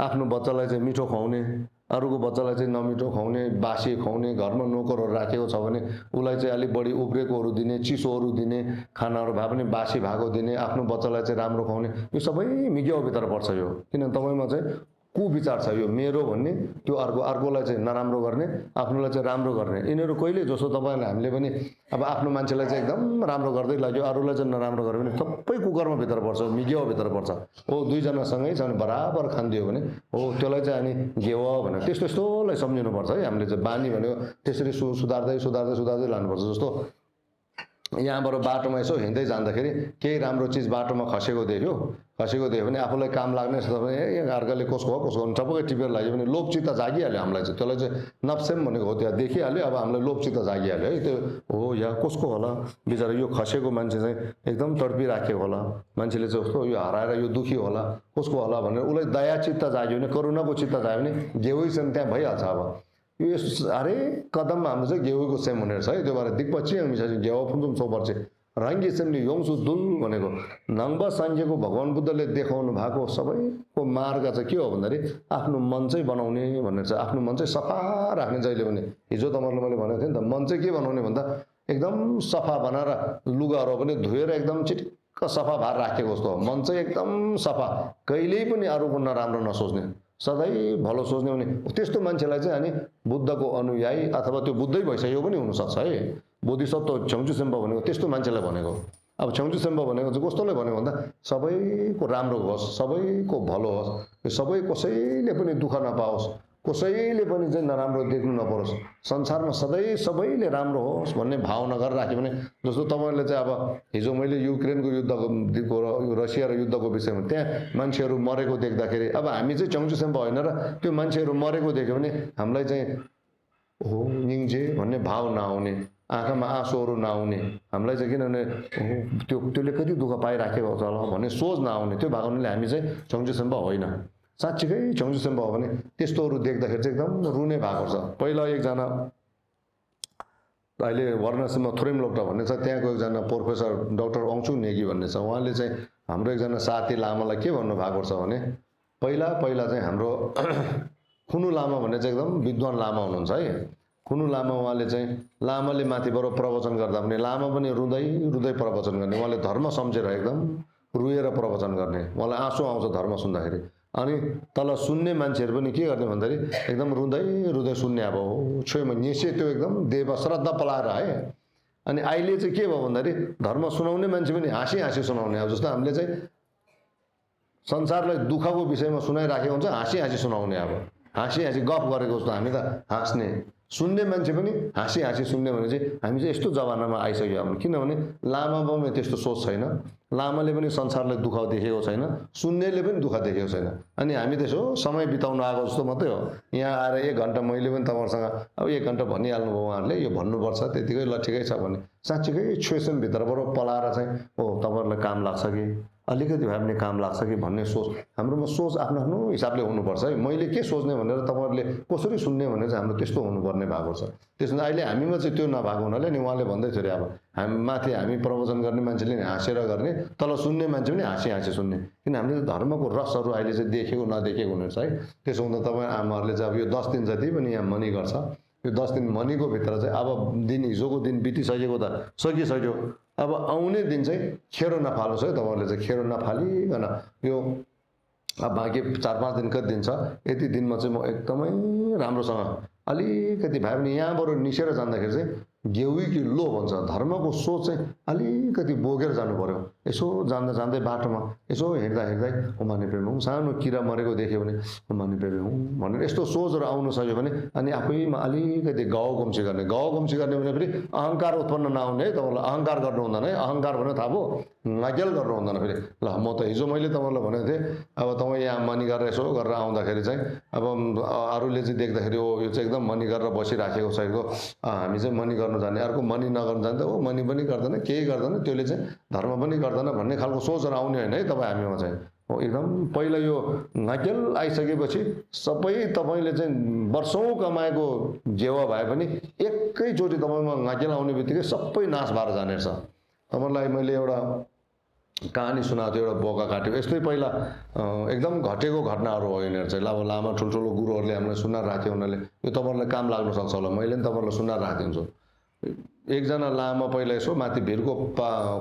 आफ्नो बच्चालाई चाहिँ मिठो खुवाउने अरूको बच्चालाई चाहिँ नमिठो खुवाउने बासी खुवाउने घरमा नोकरहरू राखेको छ भने उसलाई चाहिँ अलिक बढी उब्रेकोहरू दिने चिसोहरू दिने खानाहरू भए पनि बासी भएको दिने आफ्नो बच्चालाई चाहिँ राम्रो खुवाउने यो सबै मिगेवाभित्र पर्छ यो किनभने तपाईँमा चाहिँ कुविचार छ यो मेरो भन्ने त्यो अर्कोलाई चाहिँ नराम्रो गर्ने आफ्नोलाई चाहिँ राम्रो गर्ने यिनीहरू कहिले जस्तो तपाईँलाई हामीले पनि अब आफ्नो मान्छेलाई चाहिँ एकदम राम्रो गर्दै लाग्यो अरूलाई चाहिँ नराम्रो गर्यो भने सबै कुकर्मभित्र पर्छ मिगेवाभित्र पर्छ हो दुईजना सँगै छ भने बराबर खानिदियो भने हो त्यसलाई चाहिँ अनि गेवा भनेर त्यस्तो यस्तोलाई सम्झिनुपर्छ है हामीले चाहिँ बानी भनेको त्यसरी सुधार्दै सुधार्दै सुधार्दै लानुपर्छ जस्तो यहाँबाट बाटोमा यसो हिँड्दै जाँदाखेरि केही राम्रो चिज बाटोमा खसेको देख्यो भने आफूलाई काम लाग्ने छ भने अर्काले कसको हो कसको हो टपक्कै टिपेर लाग्यो भने लोभचित्त जागिहाल्यो हामीलाई चाहिँ त्यसलाई चाहिँ नप्सेम भनेको हो त्यहाँ देखिहाल्यो अब हामीलाई लोभचित्त जागिहाल्यो है त्यो हो या कसको होला बिचरा यो खसेको मान्छे चाहिँ एकदम तडपिराखेको होला मान्छेले चाहिँ कस्तो यो हराएर यो दुखी होला कसको होला भनेर उसलाई दया चित्त जाग्यो भने करुणाको चित्त जाग्यो भने गेवैसँग त्यहाँ भइहाल्छ अब यो हरेक कदममा हाम्रो चाहिँ गेउको सेम हुने रहेछ है त्यो भएर दिक्पछि मिसाइ गेवा फुन्चुम सोपर्छ रङ्गी सेमले योङ्सु दुल भनेको नङ्बा साङ्गेको भगवान् बुद्धले देखाउनु भएको सबैको मार्ग चाहिँ के हो भन्दाखेरि आफ्नो मन चाहिँ बनाउने भन्ने चाहिँ आफ्नो मन चाहिँ सफा राख्ने जहिले पनि हिजो तपाईँहरूलाई मैले भनेको थिएँ नि त मन चाहिँ के बनाउने भन्दा एकदम सफा बनाएर लुगाहरू पनि धोएर एकदम चिटिक्क सफा भएर राखेको जस्तो मन चाहिँ एकदम सफा कहिल्यै पनि अरूको नराम्रो नसोच्ने सधैँ भलो सोच्ने भने त्यस्तो मान्छेलाई चाहिँ अनि बुद्धको अनुयायी अथवा त्यो बुद्धै भइसक्यो पनि हुनसक्छ है बोधिसत्व छेउचु सेम्बा भनेको त्यस्तो मान्छेलाई भनेको अब छेउचु सेम्बा भनेको चाहिँ कस्तोलाई भन्यो भन्दा सबैको राम्रो होस् सबैको भलो होस् सबै कसैले पनि दुःख नपाओस् कसैले पनि चाहिँ नराम्रो देख्नु नपरोस् संसारमा सधैँ सबैले राम्रो होस् भन्ने भावना गरेर राख्यो भने जस्तो तपाईँहरूले चाहिँ अब हिजो मैले युक्रेनको युद्धको रसिया र युद्धको विषयमा त्यहाँ मान्छेहरू मरेको देख्दाखेरि अब हामी चाहिँ चौचुसेम्बा होइन र त्यो मान्छेहरू मरेको देख्यो भने हामीलाई चाहिँ हो निङ्जे भन्ने भाव नआउने आँखामा आँसुहरू नआउने हामीलाई चाहिँ किनभने त्यसले कति दुःख पाइराखेको छ होला भन्ने सोच नआउने त्यो भएको हुनाले हामी चाहिँ चौचुसेम्बा होइन साँच्चीकै छेउचुसेम्बा हो भने त्यस्तोहरू देख्दाखेरि चाहिँ एकदम रुने भएको छ पहिला एकजना अहिले वाराणसीमा थोरेम लोक्टा भन्ने छ त्यहाँको एकजना प्रोफेसर डाक्टर अङ्चु नेगी भन्ने छ उहाँले चाहिँ हाम्रो एकजना साथी लामालाई के भन्नु भएको छ भने पहिला चाहिँ हाम्रो खुनु लामा भन्ने चाहिँ एकदम विद्वान लामा हुनुहुन्छ है खुनु लामा उहाँले चाहिँ लामाले माथिबाट प्रवचन गर्दा पनि लामा पनि रुँदै रुँदै प्रवचन गर्ने उहाँले धर्म सम्झेर एकदम रुएर प्रवचन गर्ने उहाँलाई आँसु आउँछ धर्म सुन्दाखेरि अनि तल सुन्ने मान्छेहरू पनि के गर्ने भन्दाखेरि एकदम रुँदै रुँदै सुन्ने अब छेउमा निसे त्यो एकदम देव श्रद्धा पलाएर है अनि अहिले चाहिँ के भयो भन्दाखेरि धर्म सुनाउने मान्छे पनि हाँसी हाँसी सुनाउने अब जस्तो हामीले चाहिँ संसारलाई दुःखको विषयमा सुनाइराखेको हुन्छ हाँसी हाँसी सुनाउने अब हाँसी हाँसी गफ गरेको जस्तो हामी त हाँस्ने सुन्ने मान्छे पनि हाँसी हाँसी सुन्ने भने चाहिँ हामी चाहिँ यस्तो जमानामा आइसक्यो अब किनभने लामामा त्यस्तो सोच छैन लामाले पनि संसारलाई दुःख देखेको छैन सुन्नेले पनि दुःख देखेको छैन अनि हामी त्यसो समय बिताउन आएको जस्तो मात्रै हो यहाँ आएर 1 घन्टा मैले पनि तपाईँहरूसँग अब 1 घन्टा भनिहाल्नु भयो उहाँहरूले यो भन्नुपर्छ त्यतिकै ल ठिकै छ भने साँच्चीकै सिचुएसनभित्रबाट पलाएर चाहिँ हो तपाईँहरूलाई काम लाग्छ कि अलिकति भए पनि काम लाग्छ कि भन्ने सोच हाम्रोमा सोच आफ्नो आफ्नो हिसाबले हुनुपर्छ है मैले के सोच्ने भनेर तपाईँहरूले कसरी सुन्ने भनेर चाहिँ हाम्रो त्यस्तो हुनुपर्ने भएको छ त्यसमा अहिले हामीमा चाहिँ त्यो नभएको हुनाले नि उहाँले भन्दै थियो अरे अब हामी माथि हामी प्रवचन गर्ने मान्छेले नि हाँसेर गर्ने तल सुन्ने मान्छे पनि हाँसी हाँसी सुन्ने किन हामीले धर्मको रसहरू अहिले चाहिँ देखेको नदेखेको हुनुहुन्छ है त्यसो हुँदा तपाईँ आमाहरूले चाहिँ अब यो 10 दिन जति पनि यहाँ मनी गर्छ यो 10 दिन मनीको भित्र चाहिँ अब दिन हिजोको दिन बितिसकेको त सकिसक्यो, अब आउने दिन चाहिँ खेरो नफाल्नुहोस् है तपाईँहरूले चाहिँ खेरो नफालिकन यो अब बाँकी 4-5 दिनको दिन छ, यति दिनमा चाहिँ म एकदमै राम्रोसँग अलिकति भए पनि यहाँबाट निसेर जाँदाखेरि चाहिँ गेउँ कि लो भन्छ, धर्मको सोच चाहिँ अलिकति बोकेर जानु पर्यो। यसो जाँदा जाँदै बाटोमा यसो हिँड्दा हिँड्दै उमाने प्रेमी हुँ, सानो किरा मरेको देख्यो भने उमाने प्रेमी हुँ भनेर यस्तो सोचहरू आउन सक्यो भने अनि आफैमा अलिकति गाउँगम्सी गर्ने भने फेरि अहङ्कार उत्पन्न नहुने है। तपाईँलाई अहङ्कार गर्नु हुँदैन है, अहङ्कार भने थाहा भयो नाकेल गर्नु हुँदैन फेरि। ल म त हिजो मैले तपाईँलाई भनेको थिएँ, अब तपाईँ यहाँ मनी गरेर यसो गरेर आउँदाखेरि चाहिँ अब अरूले चाहिँ देख्दाखेरि ओ यो चाहिँ एकदम मनी गरेर बसिराखेको छ, हामी चाहिँ मनी गर्नु जाने, अर्को मनी नगर्नु जान्छ, ओ मनी पनि गर्दैन केही गर्दैन त्यसले चाहिँ धर्म पनि गर्दैन भन्ने खालको सोचहरू आउने होइन है तपाईँ हामीमा चाहिँ। हो एकदम पहिला यो नाकेल आइसकेपछि सबै तपाईँले चाहिँ वर्षौँ कमाएको जेवा भए पनि एकैचोटि तपाईँमा नाकेल आउने बित्तिकै सबै नाश भएर जाने रहेछ। तपाईँलाई मैले एउटा कहानी सुनाएको थियो, एउटा बोका काट्यो, यस्तै पहिला एकदम घटेको घटनाहरू हो यिनीहरू चाहिँ। अब लामा ठुल्ठुलो गुरुहरूले हामीलाई सुनाएर राख्थ्यो, उनीहरूले यो तपाईँहरूलाई काम लाग्न सक्छ होला, मैले पनि तपाईँहरूलाई सुनाएर राखेको हुन्छु। एकजना लामा पहिला यसो माथि भिरको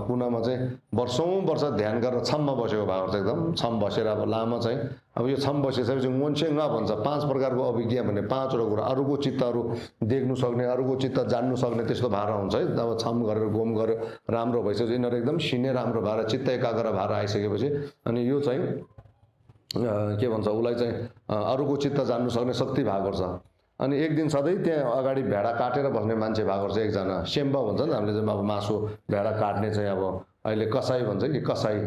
कुनामा चाहिँ वर्षौँ वर्ष ध्यान गरेर छममा बसेको भएको छ, एकदम छम बसेर। अब लामा चाहिँ अब यो छम बसिसकेपछि मोन्छेङ भन्छ, 5 प्रकारको अभिज्ञा भन्ने 5वटा कुरा, अरूको चित्तहरू देख्नु सक्ने, अरूको चित्त जान्नु सक्ने त्यस्तो भार हुन्छ है। अब छम गरेर गोम गरेर राम्रो भइसकेपछि यिनीहरू एकदम सिने राम्रो भएर चित्त एकाग्र भएर आइसकेपछि अनि यो चाहिँ के भन्छ उसलाई चाहिँ अरूको चित्त जान्नु सक्ने शक्ति भएको छ। अनि एक दिन सधैँ त्यहाँ अगाडि भेडा काटेर बस्ने मान्छे भएको छ एकजना, सेम्बा भन्छ नि हामीले चाहिँ, अब मासु भेडा काट्ने चाहिँ अब अहिले कसाई भन्छ कि कसाई।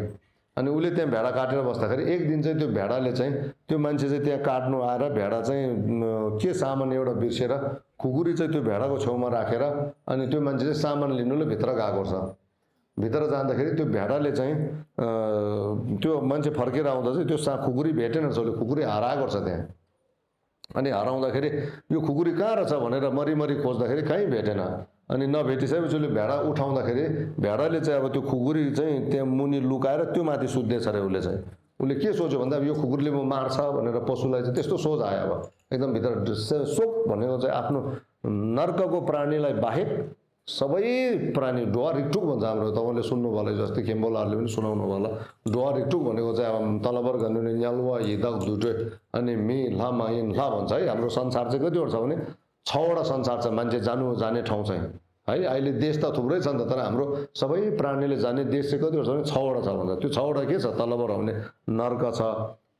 अनि उसले त्यहाँ भेडा काटेर बस्दाखेरि एक दिन चाहिँ त्यो भेडाले चाहिँ त्यो मान्छे चाहिँ त्यहाँ काट्नु आएर भेडा चाहिँ के सामान एउटा बिर्सेर खुकुरी चाहिँ त्यो भेडाको छेउमा राखेर अनि त्यो मान्छे चाहिँ सामान लिनुले भित्र गएको छ। भित्र जाँदाखेरि त्यो भेडाले चाहिँ त्यो मान्छे फर्केर आउँदा चाहिँ त्यो खुकुरी भेटेन रहेछ, उसले खुकुरी हराएको छ त्यहाँ। अनि हराउँदाखेरि यो खुकुरी कहाँ रहेछ भनेर मरिमरि खोज्दाखेरि कहीँ भेटेन। अनि नभेटिसकेपछि उसले भेडा उठाउँदाखेरि भेडाले चाहिँ अब त्यो खुकुरी चाहिँ त्यहाँ मुनि लुकाएर त्यो माथि सुत्दैछ अरे। उसले के सोच्यो भन्दा अब यो खुकुरीले म मार्छ भनेर पशुलाई चाहिँ त्यस्तो सोच आयो। अब एकदम भित्र शोक भनेको चाहिँ आफ्नो नर्कको प्राणीलाई बाहेक सबै प्राणी डुवा रिक्टुक भन्छ हाम्रो, तपाईँले सुन्नुभयो होला, जस्तै खेम्बोलाहरूले पनि सुनाउनु होला। डुवा रिक्टुक भनेको चाहिँ अब तलबर गर्नु न्यालुवा हिदक धुटे अनि मि लामा इन ला भन्छ है। हाम्रो संसार चाहिँ कतिवटा छ भने 6वटा संसार छ मान्छे जाने ठाउँ चाहिँ है। अहिले देश त थुप्रै छ नि त, तर हाम्रो सबै प्राणीले जाने देश चाहिँ कतिवटा छ भने 6वटा छ भन्छ। त्यो 6वटा के छ, तलबर भने नर्क छ,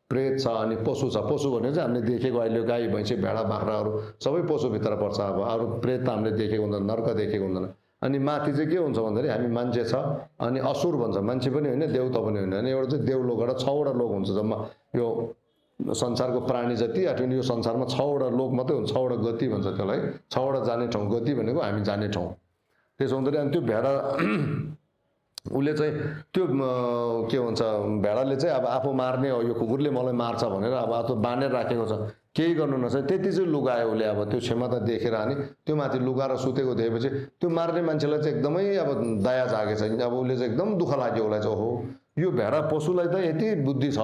प्रेत छ, अनि पशु छ। पशु भने चाहिँ हामीले देखेको अहिले गाई भैँसी भेडा बाख्राहरू सबै पशुभित्र पर्छ। अब अरू प्रेत त हामीले देखेको हुँदैन, नर्क देखेको हुँदैन। अनि माथि चाहिँ के हुन्छ भन्दाखेरि हामी मान्छे छ, अनि असुर भन्छ, मान्छे पनि होइन देवता पनि होइन। अनि एउटा चाहिँ देवलोकबाट 6वटा लोक हुन्छ जम्मा यो संसारको प्राणी जति अथवा यो संसारमा 6वटा लोक मात्रै हुन्छ, 6वटा गति भन्छ त्यसलाई, 6वटा जाने ठाउँ। गति भनेको हामी जाने ठाउँ। त्यसो हुँदाखेरि अनि त्यो भेडा उसले चाहिँ त्यो के भन्छ भेडाले चाहिँ अब आफू मार्ने हो, यो कुकुरले मलाई मार्छ भनेर अब आफू बाँधेर राखेको छ, केही गर्नु नसक्छ। त्यति चाहिँ लुगायो उसले, अब त्यो क्षमता देखेर अनि त्यो माथि लुगाएर सुतेको देखेपछि त्यो मार्ने मान्छेलाई चाहिँ एकदमै अब दया जागेछ। अब उसले चाहिँ एकदम दुःख लाग्यो उसलाई चाहिँ, ओहो यो भेडा पशुलाई त यति बुद्धि छ,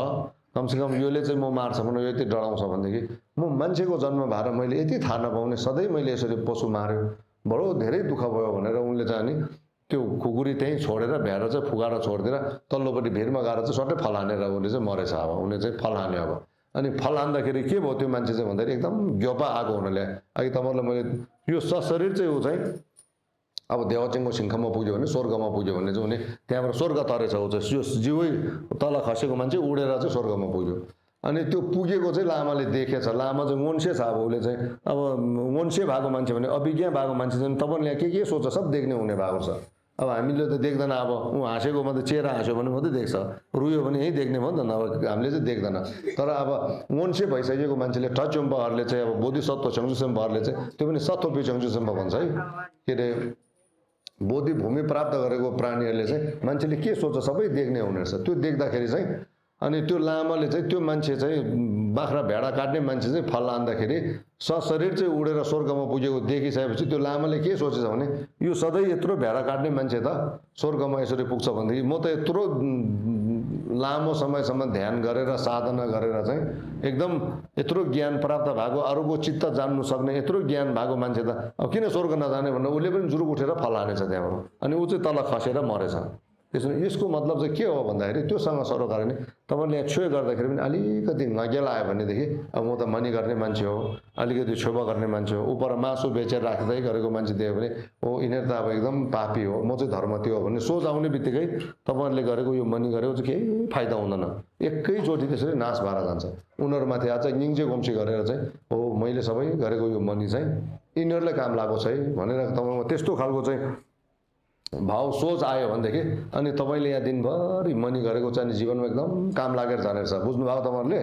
कमसेकम योले चाहिँ म मार्छ भने यति डराउँछ भनेदेखि म मान्छेको जन्म भएर मैले यति थाहा नपाउने, सधैँ मैले यसरी पशु मार्यो, बडो धेरै दुःख भयो भनेर उनले चाहिँ अनि त्यो खुकुरी त्यहीँ छोडेर भेडा चाहिँ फुगाएर छोडिदिएर तल्लोपट्टि भिरमा गएर चाहिँ सट्टै फल हानेर उसले चाहिँ मरेछ। अब उनले चाहिँ फल हान्यो। अब अनि फल हान्दाखेरि के भयो त्यो मान्छे चाहिँ भन्दाखेरि एकदम ग्योपा आएको हुनाले, अघि तपाईँलाई मैले यो सशरीर चाहिँ ऊ चाहिँ अब देवचिङको सिङ्खमा पुग्यो भने स्वर्गमा पुग्यो भने चाहिँ उनी त्यहाँबाट स्वर्ग तरेछ। ऊ चाहिँ यो जिउै तल खसेको मान्छे उडेर चाहिँ स्वर्गमा पुग्यो। अनि त्यो पुगेको चाहिँ लामाले देखेछ। लामा चाहिँ वंशे छ, अब उसले चाहिँ अब वंशे भएको मान्छे भने अभिज्ञा भएको मान्छे चाहिँ तपाईँले के सोच्छ सब देख्ने हुने भएको छ। अब हामीले त देख्दैन, अब ऊ हाँसेको मात्रै चेहरा हाँस्यो भने मात्रै देख्छ, रुयो भने यही देख्ने भयो नि त, अब हामीले चाहिँ देख्दैन। तर अब वंशे भइसकेको मान्छेले टचुम्बाहरूले चाहिँ अब बोधिसत्व छङ्जुसेम्बाहरूले चाहिँ त्यो पनि सत्वपी छङ्जुसेम्बा भन्छ है, के अरे बोधि भूमि प्राप्त गरेको प्राणीहरूले चाहिँ मान्छेले के सोच्छ सबै देख्ने हुने रहेछ। त्यो देख्दाखेरि चाहिँ अनि त्यो लामाले चाहिँ त्यो मान्छे चाहिँ बाख्रा भेडा काट्ने मान्छे चाहिँ फल हान्दाखेरि सशरीर चाहिँ उडेर स्वर्गमा पुगेको देखिसकेपछि त्यो लामाले के सोचेछ भने यो सधैँ यत्रो भेडा काट्ने मान्छे त स्वर्गमा यसरी पुग्छ भनेदेखि म त यत्रो लामो समयसम्म ध्यान गरेर साधना गरेर चाहिँ एकदम यत्रो ज्ञान प्राप्त भएको अरूको चित्त जान्नु सक्ने यत्रो ज्ञान भएको मान्छे त अब किन स्वर्ग नजाने भनेर उसले पनि जुरुक उठेर फल हानेछ त्यहाँबाट अनि ऊ चाहिँ तल खसेर मरेछ। त्यसो यसको मतलब चाहिँ के हो भन्दाखेरि त्योसँग सरोकार नि तपाईँले यहाँ छुए गर्दाखेरि पनि अलिकति नगेल आयो भनेदेखि अब म त मनी गर्ने मान्छे हो, अलिकति छुबा गर्ने मान्छे हो, उपर मासु बेचेर राख्दै गरेको मान्छे देख्यो भने ओ यिनीहरू त अब एकदम पापी हो, म चाहिँ धर्म त्यो हो भन्ने सोच आउने बित्तिकै तपाईँहरूले गरेको यो मनी गरेको चाहिँ केही फाइदा हुँदैन, एकैचोटि त्यसरी नाश भएर जान्छ। उनीहरूमाथि आज निङ्जे गुम्सी गरेर चाहिँ हो मैले सबै गरेको यो मनी चाहिँ यिनीहरूलाई काम लागेको छ है भनेर तपाईँमा त्यस्तो खालको चाहिँ भाव सोच आयो भनेदेखि अनि तपाईँले यहाँ दिनभरि मनी गरेको चाहिँ जीवनमा एकदम काम लागेर जानेछ। बुझ्नुभयो तपाईँहरूले?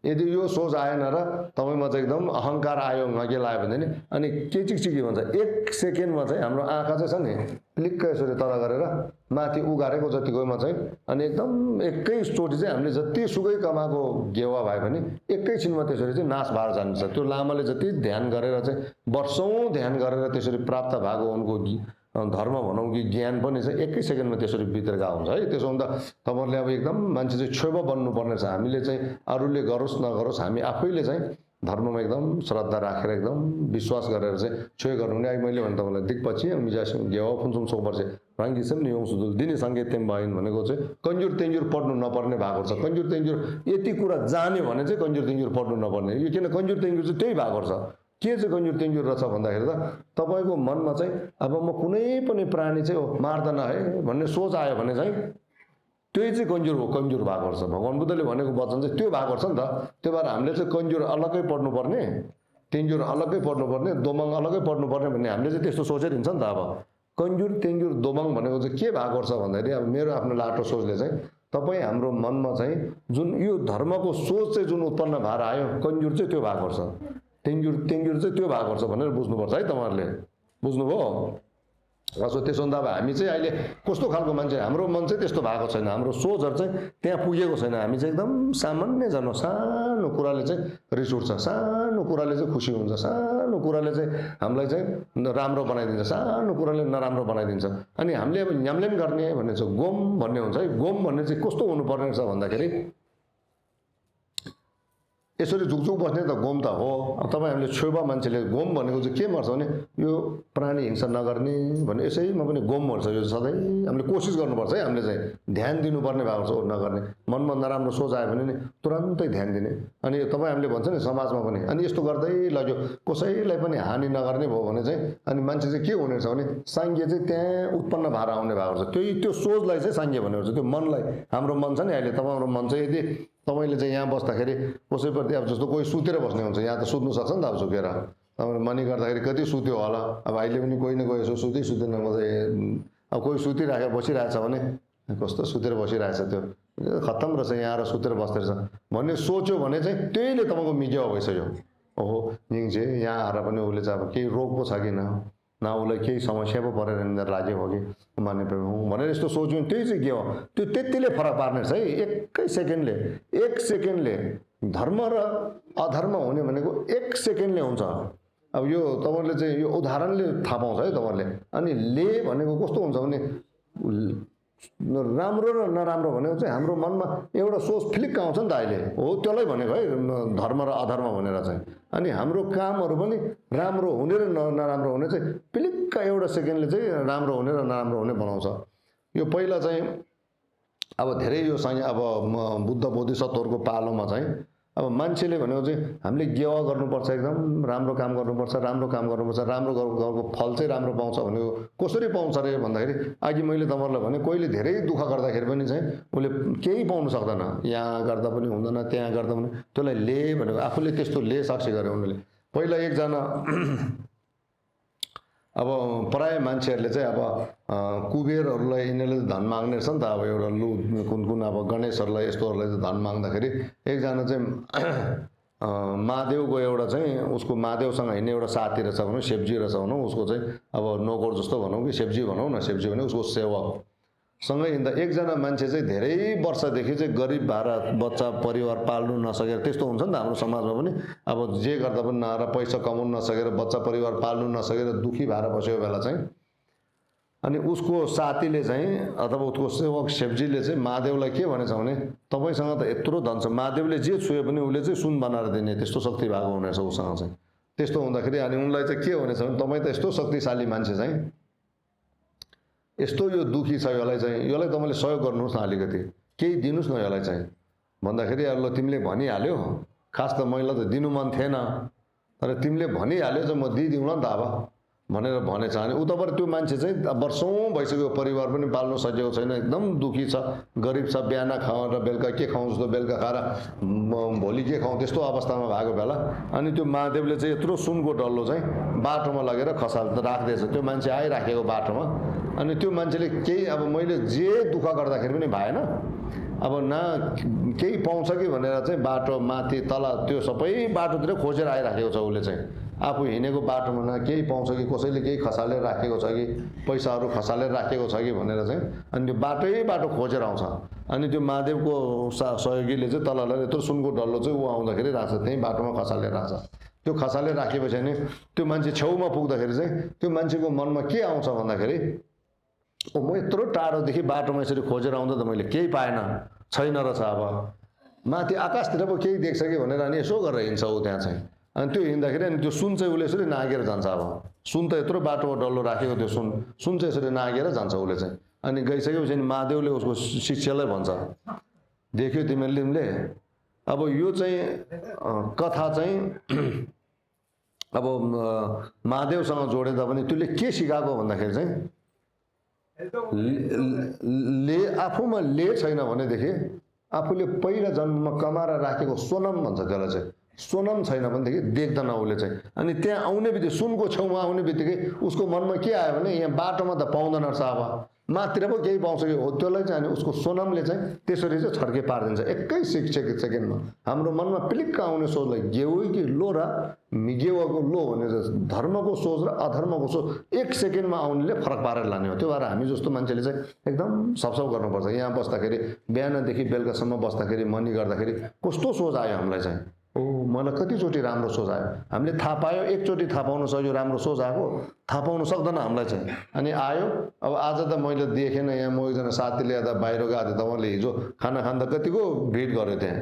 यदि यो सोच आएन र तपाईँमा चाहिँ एकदम अहङ्कार आयो नगेल आयो भने नि अनि के चिकचिकी भन्छ एक सेकेन्डमा चाहिँ हाम्रो आँखा चाहिँ छ नि क्लिक्क यसरी तर गरेर माथि उगारेको जतिकोमा चाहिँ अनि एकदम एकैचोटि चाहिँ हामीले जति सुकै कमाएको गेवा भयो भने एकैछिनमा त्यसरी चाहिँ नाश भएर जान्छ। त्यो लामाले जति ध्यान गरेर चाहिँ वर्षौँ ध्यान गरेर त्यसरी प्राप्त भएको उनको धर्म भनौँ कि ज्ञान पनि चाहिँ एकै सेकेन्डमा त्यसरी बितेर गएको हुन्छ है। त्यसो हुँदा तपाईँहरूले अब एकदम मान्छे चाहिँ छेउमा बन्नुपर्ने छ। हामीले चाहिँ अरूले गरोस् नगरोस् हामी आफैले चाहिँ धर्ममा एकदम श्रद्धा राखेर एकदम विश्वास गरेर चाहिँ छुए गर्नु। अहिले मैले भने तपाईँलाई दिक्पछि मिजासिङ गेवा फुन्छौँ सोपर्छ राङ्गिसम नि यौँ सुदुल दिने सङ्गीत तेम भएन भनेको चाहिँ कन्जुर तेन्जुर पढ्नु नपर्ने भएको छ। कन्जुर तेन्जुर यति कुरा जान्यो भने चाहिँ कन्जुर तेन्जुर पढ्नु नपर्ने। यो किन कन्जुर तेन्जुर चाहिँ त्यही भएको छ। के चाहिँ कन्जुर तेन्जुर रहेछ भन्दाखेरि त तपाईँको मनमा चाहिँ अब म कुनै पनि प्राणी चाहिँ मार्दैन है भन्ने सोच आयो भने चाहिँ त्यही चाहिँ कन्जुर हो, कन्जुर भएको छ। भगवान् बुद्धले भनेको वचन चाहिँ त्यो भएको छ नि त। त्यो भएर हामीले चाहिँ कन्जुर अलग्गै पढ्नुपर्ने, तेन्जुर अलग्गै पढ्नुपर्ने, दोमङ अलग्गै पढ्नुपर्ने भन्ने हामीले चाहिँ त्यस्तो सोचेर हिँड्छ नि त। अब कन्जुर तेन्जुर दोमङ भनेको चाहिँ के भएको छ भन्दाखेरि अब मेरो आफ्नो लाटो सोचले चाहिँ तपाईँ हाम्रो मनमा चाहिँ जुन यो धर्मको सोच चाहिँ जुन उत्पन्न भएर आयो कन्जुर चाहिँ त्यो भएको छ, तेन्जुर चाहिँ त्यो भएको छ भनेर बुझ्नुपर्छ है तपाईँहरूले। बुझ्नुभयो? त्यसो हुँदा अब हामी चाहिँ अहिले कस्तो खालको मान्छे, हाम्रो मन चाहिँ त्यस्तो भएको छैन, हाम्रो सोचहरू चाहिँ त्यहाँ पुगेको छैन। हामी चाहिँ एकदम सामान्य जन, सानो कुराले चाहिँ रिस उठ्छ, सानो कुराले चाहिँ खुसी हुन्छ, सानो कुराले चाहिँ हामीलाई चाहिँ राम्रो बनाइदिन्छ, सानो कुराले नराम्रो बनाइदिन्छ। अनि हामीले अब न्याम्लेम गर्ने भन्ने चाहिँ गोम भन्ने हुन्छ है। गोम भन्ने चाहिँ कस्तो हुनुपर्ने रहेछ भन्दाखेरि यसरी झुकझुक बस्ने त गोम त हो। अब तपाईँ हामीले छेउमा मान्छेले गोम भनेको चाहिँ के मर्छ भने यो प्राणी हिंसा नगर्ने भन्ने यसैमा पनि गोम मर्छ। यो सधैँ हामीले कोसिस गर्नुपर्छ है। हामीले चाहिँ ध्यान दिनुपर्ने भएको छ नगर्ने। मनमा नराम्रो सोच आयो भने नि तुरन्तै ध्यान दिने। अनि तपाईँ हामीले भन्छ नि समाजमा पनि अनि यस्तो गर्दै लग्यो कसैलाई पनि हानि नगर्ने भयो भने चाहिँ अनि मान्छे चाहिँ के हुने रहेछ भने साङ्गे चाहिँ त्यहाँ उत्पन्न भएर आउने भएको छ। त्यही त्यो सोचलाई चाहिँ साङ्गे भनेको छ। त्यो मनलाई, हाम्रो मन छ नि अहिले तपाईँको मन चाहिँ यदि तपाईँले चाहिँ यहाँ बस्दाखेरि कसैप्रति अब जस्तो कोही सुतेर बस्ने हुन्छ, यहाँ त सुत्नु सक्छ नि त अब झुकेर। तपाईँले मनी गर्दाखेरि कति सुत्यो होला, अब अहिले पनि कोही न कोही यसो सुतेन मात्रै। अब कोही सुतिराखेर बसिरहेछ भने कस्तो सुतेर बसिरहेछ त्यो खत्तम रहेछ, यहाँ आएर सुतेर बस्दै रहेछ भन्ने सोच्यो भने चाहिँ त्यहीले तपाईँको मिग्यो भइसक्यो। ओहो निङ्जे यहाँ आएर पनि उसले चाहिँ अब केही रोग पो छ कि न उसलाई केही समस्या पो परेर निन्द्रा लाग्यो हो कि मान्ने भनेर यस्तो सोच्यो भने त्यही चाहिँ के हो, त्यो त्यतिले फरक पार्ने छ है। एक सेकेन्डले धर्म र अधर्म हुने भनेको एक सेकेन्डले हुन्छ। अब यो तपाईँले चाहिँ यो उदाहरणले थाहा पाउँछ है तपाईँले। अनि ले भनेको कस्तो हुन्छ भने राम्रो र नराम्रो भनेको चाहिँ हाम्रो मनमा एउटा सोच फ्लिक्क आउँछ नि त अहिले, हो त्यसलाई भनेको है धर्म र अधर्म भनेर चाहिँ। अनि हाम्रो कामहरू पनि राम्रो हुने र नराम्रो हुने चाहिँ फ्लिक्क एउटा सेकेन्डले चाहिँ राम्रो हुने र नराम्रो हुने बनाउँछ। यो पहिला चाहिँ अब धेरै यो चाहिँ अब बुद्ध बोधिसत्वहरूको पालोमा चाहिँ अब मान्छेले भनेको चाहिँ हामीले गेवा गर्नुपर्छ, एकदम राम्रो काम गर्नुपर्छ, राम्रो गरेको फल चाहिँ राम्रो पाउँछ भनेको कसरी पाउँछ रे भन्दाखेरि अघि मैले तपाईँहरूलाई भने कोहीले धेरै दुःख गर्दाखेरि पनि चाहिँ उसले केही पाउनु सक्दैन, यहाँ गर्दा पनि हुँदैन, त्यहाँ गर्दा पनि त्यसलाई ले भनेको आफूले त्यस्तो ले साक्षी गरे उनीहरूले। पहिला एकजना अब प्राय मान्छेहरूले चाहिँ अब कुबेरहरूलाई यिनीहरूले धन माग्ने रहेछ नि त। अब एउटा कुन अब गणेशहरूलाई यस्तोहरूलाई चाहिँ धन माग्दाखेरि एकजना चाहिँ महादेवको एउटा चाहिँ उसको महादेवसँग हिँड्ने एउटा साथी रहेछ भनौँ, शिवजी रहेछ भनौँ, उसको चाहिँ अब नोकर जस्तो भनौँ कि शिवजी भनौँ न, शिवजी भने उसको सेवक सँगै हिँड्दा एकजना मान्छे चाहिँ धेरै वर्षदेखि चाहिँ गरिब भएर बच्चा परिवार पाल्नु नसकेर, त्यस्तो हुन्छ नि त हाम्रो समाजमा पनि, अब जे गर्दा पनि नआएर पैसा कमाउनु नसकेर बच्चा परिवार पाल्नु नसकेर दुखी भएर बसेको बेला चाहिँ अनि उसको साथीले चाहिँ अथवा उसको सेवक शेवजीले चाहिँ महादेवलाई के भनेछ भने तपाईँसँग त यत्रो धन छ, महादेवले जे छुए पनि उसले चाहिँ सुन बनाएर दिने त्यस्तो शक्ति भएको हुनेछ उसँग चाहिँ। त्यस्तो हुँदाखेरि अनि उनलाई चाहिँ के हुनेछ भने तपाईँ त यस्तो शक्तिशाली मान्छे चाहिँ, यस्तो यो दुखी छ, यसलाई तपाईँले सहयोग गर्नुहोस् न, अलिकति केही दिनुहोस् न यसलाई चाहिँ भन्दाखेरि ल तिमीले भनिहाल्यो, खास त मैले त दिनु मन थिएन तर तिमीले भनिहाल्यो चाहिँ म दिइदिउँला नि त अब भनेर भनेछ। अनि उताबाट त्यो मान्छे चाहिँ वर्षौँ भइसक्यो, परिवार पनि पाल्नु सकेको छैन, एकदम दुखी छ, गरिब छ, बिहान खाऊ र बेलुका के खाउँ जस्तो, बेलुका खाएर भोलि के खाउँ त्यस्तो अवस्थामा भएको बेला अनि त्यो महादेवले चाहिँ यत्रो सुनको डल्लो चाहिँ बाटोमा लगेर खसाल राख्दैछ। त्यो मान्छे आइराखेको बाटोमा अनि त्यो मान्छेले केही अब मैले जे दुःख गर्दाखेरि पनि भएन, अब न केही पाउँछ कि भनेर चाहिँ बाटो माथि तल त्यो सबै बाटोतिर खोजेर आइराखेको छ। उसले चाहिँ आफू हिँडेको बाटोमा न केही पाउँछ कि, कसैले केही खसालेर राखेको छ कि, पैसाहरू खसालेर राखेको छ कि भनेर चाहिँ अनि त्यो बाटो खोजेर आउँछ। अनि त्यो महादेवको सहयोगीले चाहिँ तल यत्रो सुनको डल्लो चाहिँ ऊ आउँदाखेरि राख्छ, त्यहीँ बाटोमा खसालेर राख्छ। त्यो खसालेर राखेपछि अनि त्यो मान्छे छेउमा पुग्दाखेरि चाहिँ त्यो मान्छेको मनमा के आउँछ भन्दाखेरि म यत्रो टाढोदेखि बाटोमा यसरी खोजेर आउँदा त मैले केही पाएन, छैन रहेछ, अब माथि आकाशतिर पो केही देख्छ कि भनेर अनि यसो गरेर हिँड्छ ऊ त्यहाँ चाहिँ। अनि त्यो हिँड्दाखेरि अनि त्यो सुन चाहिँ उसले यसरी नागेर जान्छ। अब सुन त यत्रो बाटोमा डल्लो राखेको त्यो सुन चाहिँ यसरी नागेर जान्छ उसले चाहिँ। अनि गइसकेपछि महादेवले उसको शिष्यलाई भन्छ, देख्यो तिमीले अब यो चाहिँ कथा चाहिँ अब महादेवसँग जोडेदा पनि त्यसले के सिकाएको भन्दाखेरि चाहिँ आफूमा छैन भनेदेखि आफूले पहिला जन्ममा कमाएर राखेको सोनम भन्छ त्यसलाई चाहिँ, सोनम छैन भनेदेखि देख्दैन उसले चाहिँ। अनि त्यहाँ आउने बित्तिकै सुनको छेउमा आउने बित्तिकै उसको मनमा के आयो भने यहाँ बाटोमा त पाउँदैन रहेछ, अब माथितिर पो केही पाउँछ कि हो त्यसलाई चाहिँ। अनि उसको सोनमले चाहिँ त्यसरी चाहिँ छड्के पारिदिन्छ एकै सेकेन्डमा। हाम्रो मनमा पिलिक्क आउने सोचलाई गेउ कि लो र गेउको लो भने धर्मको सोच र अधर्मको सोच एक सेकेन्डमा आउनेले फरक पारेर लाने हो। त्यो भएर हामी जस्तो मान्छेले चाहिँ एकदम सबसब गर्नुपर्छ। यहाँ बस्दाखेरि बिहानदेखि बेलुकासम्म बस्दाखेरि मनी गर्दाखेरि कस्तो सोच आयो हामीलाई चाहिँ, ओ मलाई कतिचोटि राम्रो सोच आयो, हामीले थाहा पायो, एकचोटि थाहा पाउन सक्यो राम्रो सोच आएको, थाहा पाउनु सक्दैन हामीलाई चाहिँ। अनि आयो अब आज त मैले देखेन, यहाँ म एकजना साथीले यता बाहिर गएको थिएँ, तपाईँले हिजो खाना खाँदा कतिको भिड गर्यो त्यहाँ,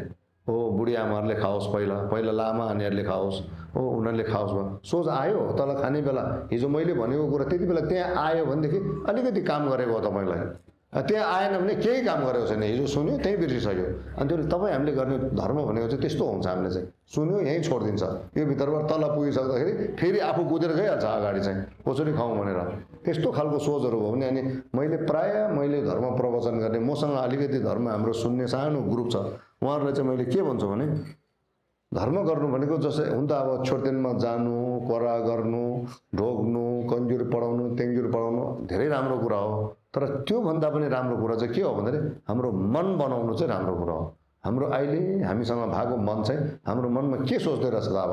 हो बुढी आमाहरूले खाओस्, पहिला लामा नानीहरूले खाओस्, हो उनीहरूले खाओस् भयो सोच आयो। तल खाने बेला हिजो मैले भनेको कुरा त्यति बेला त्यहाँ आयो भनेदेखि अलिकति काम गरेको हो तपाईँलाई, त्यहाँ आएन भने केही काम गरेको छैन, हिजो सुन्यो त्यहीँ बिर्सिसक्यो। अनि त्यो तपाईँ हामीले गर्ने धर्म भनेको चाहिँ त्यस्तो हुन्छ, हामीले चाहिँ सुन्यो यहीँ छोडिदिन्छ, यो भित्रबाट तल पुगिसक्दाखेरि फेरि आफू कुदेर गइहाल्छ अगाडि चाहिँ कसरी खाउँ भनेर, त्यस्तो खालको सोचहरू भयो भने। अनि मैले धर्म प्रवचन गर्ने, मसँग अलिकति धर्म हाम्रो सुन्ने सानो ग्रुप छ, उहाँहरूलाई चाहिँ मैले के भन्छु भने धर्म गर्नु भनेको जस्तै हुन त अब छोटदेनमा जानु, कोरा गर्नु, ढोग्नु, कन्जुर पढाउनु, तेङ्जुर पढाउनु धेरै राम्रो कुरा हो, तर त्योभन्दा पनि राम्रो कुरा चाहिँ के हो भन्दाखेरि हाम्रो मन बनाउनु चाहिँ राम्रो कुरा हो। हाम्रो अहिले हामीसँग भएको मन चाहिँ हाम्रो मनमा के सोच्दै रहेछ त, अब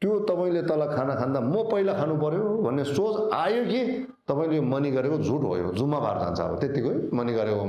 त्यो तपाईँले तल खाना खाँदा म पहिला खानु पर्यो भन्ने सोच आयो कि तपाईँले मनी गरेको झुट हो, यो जुम्मा भार जान्छ। अब त्यत्तिकै मनी गरेको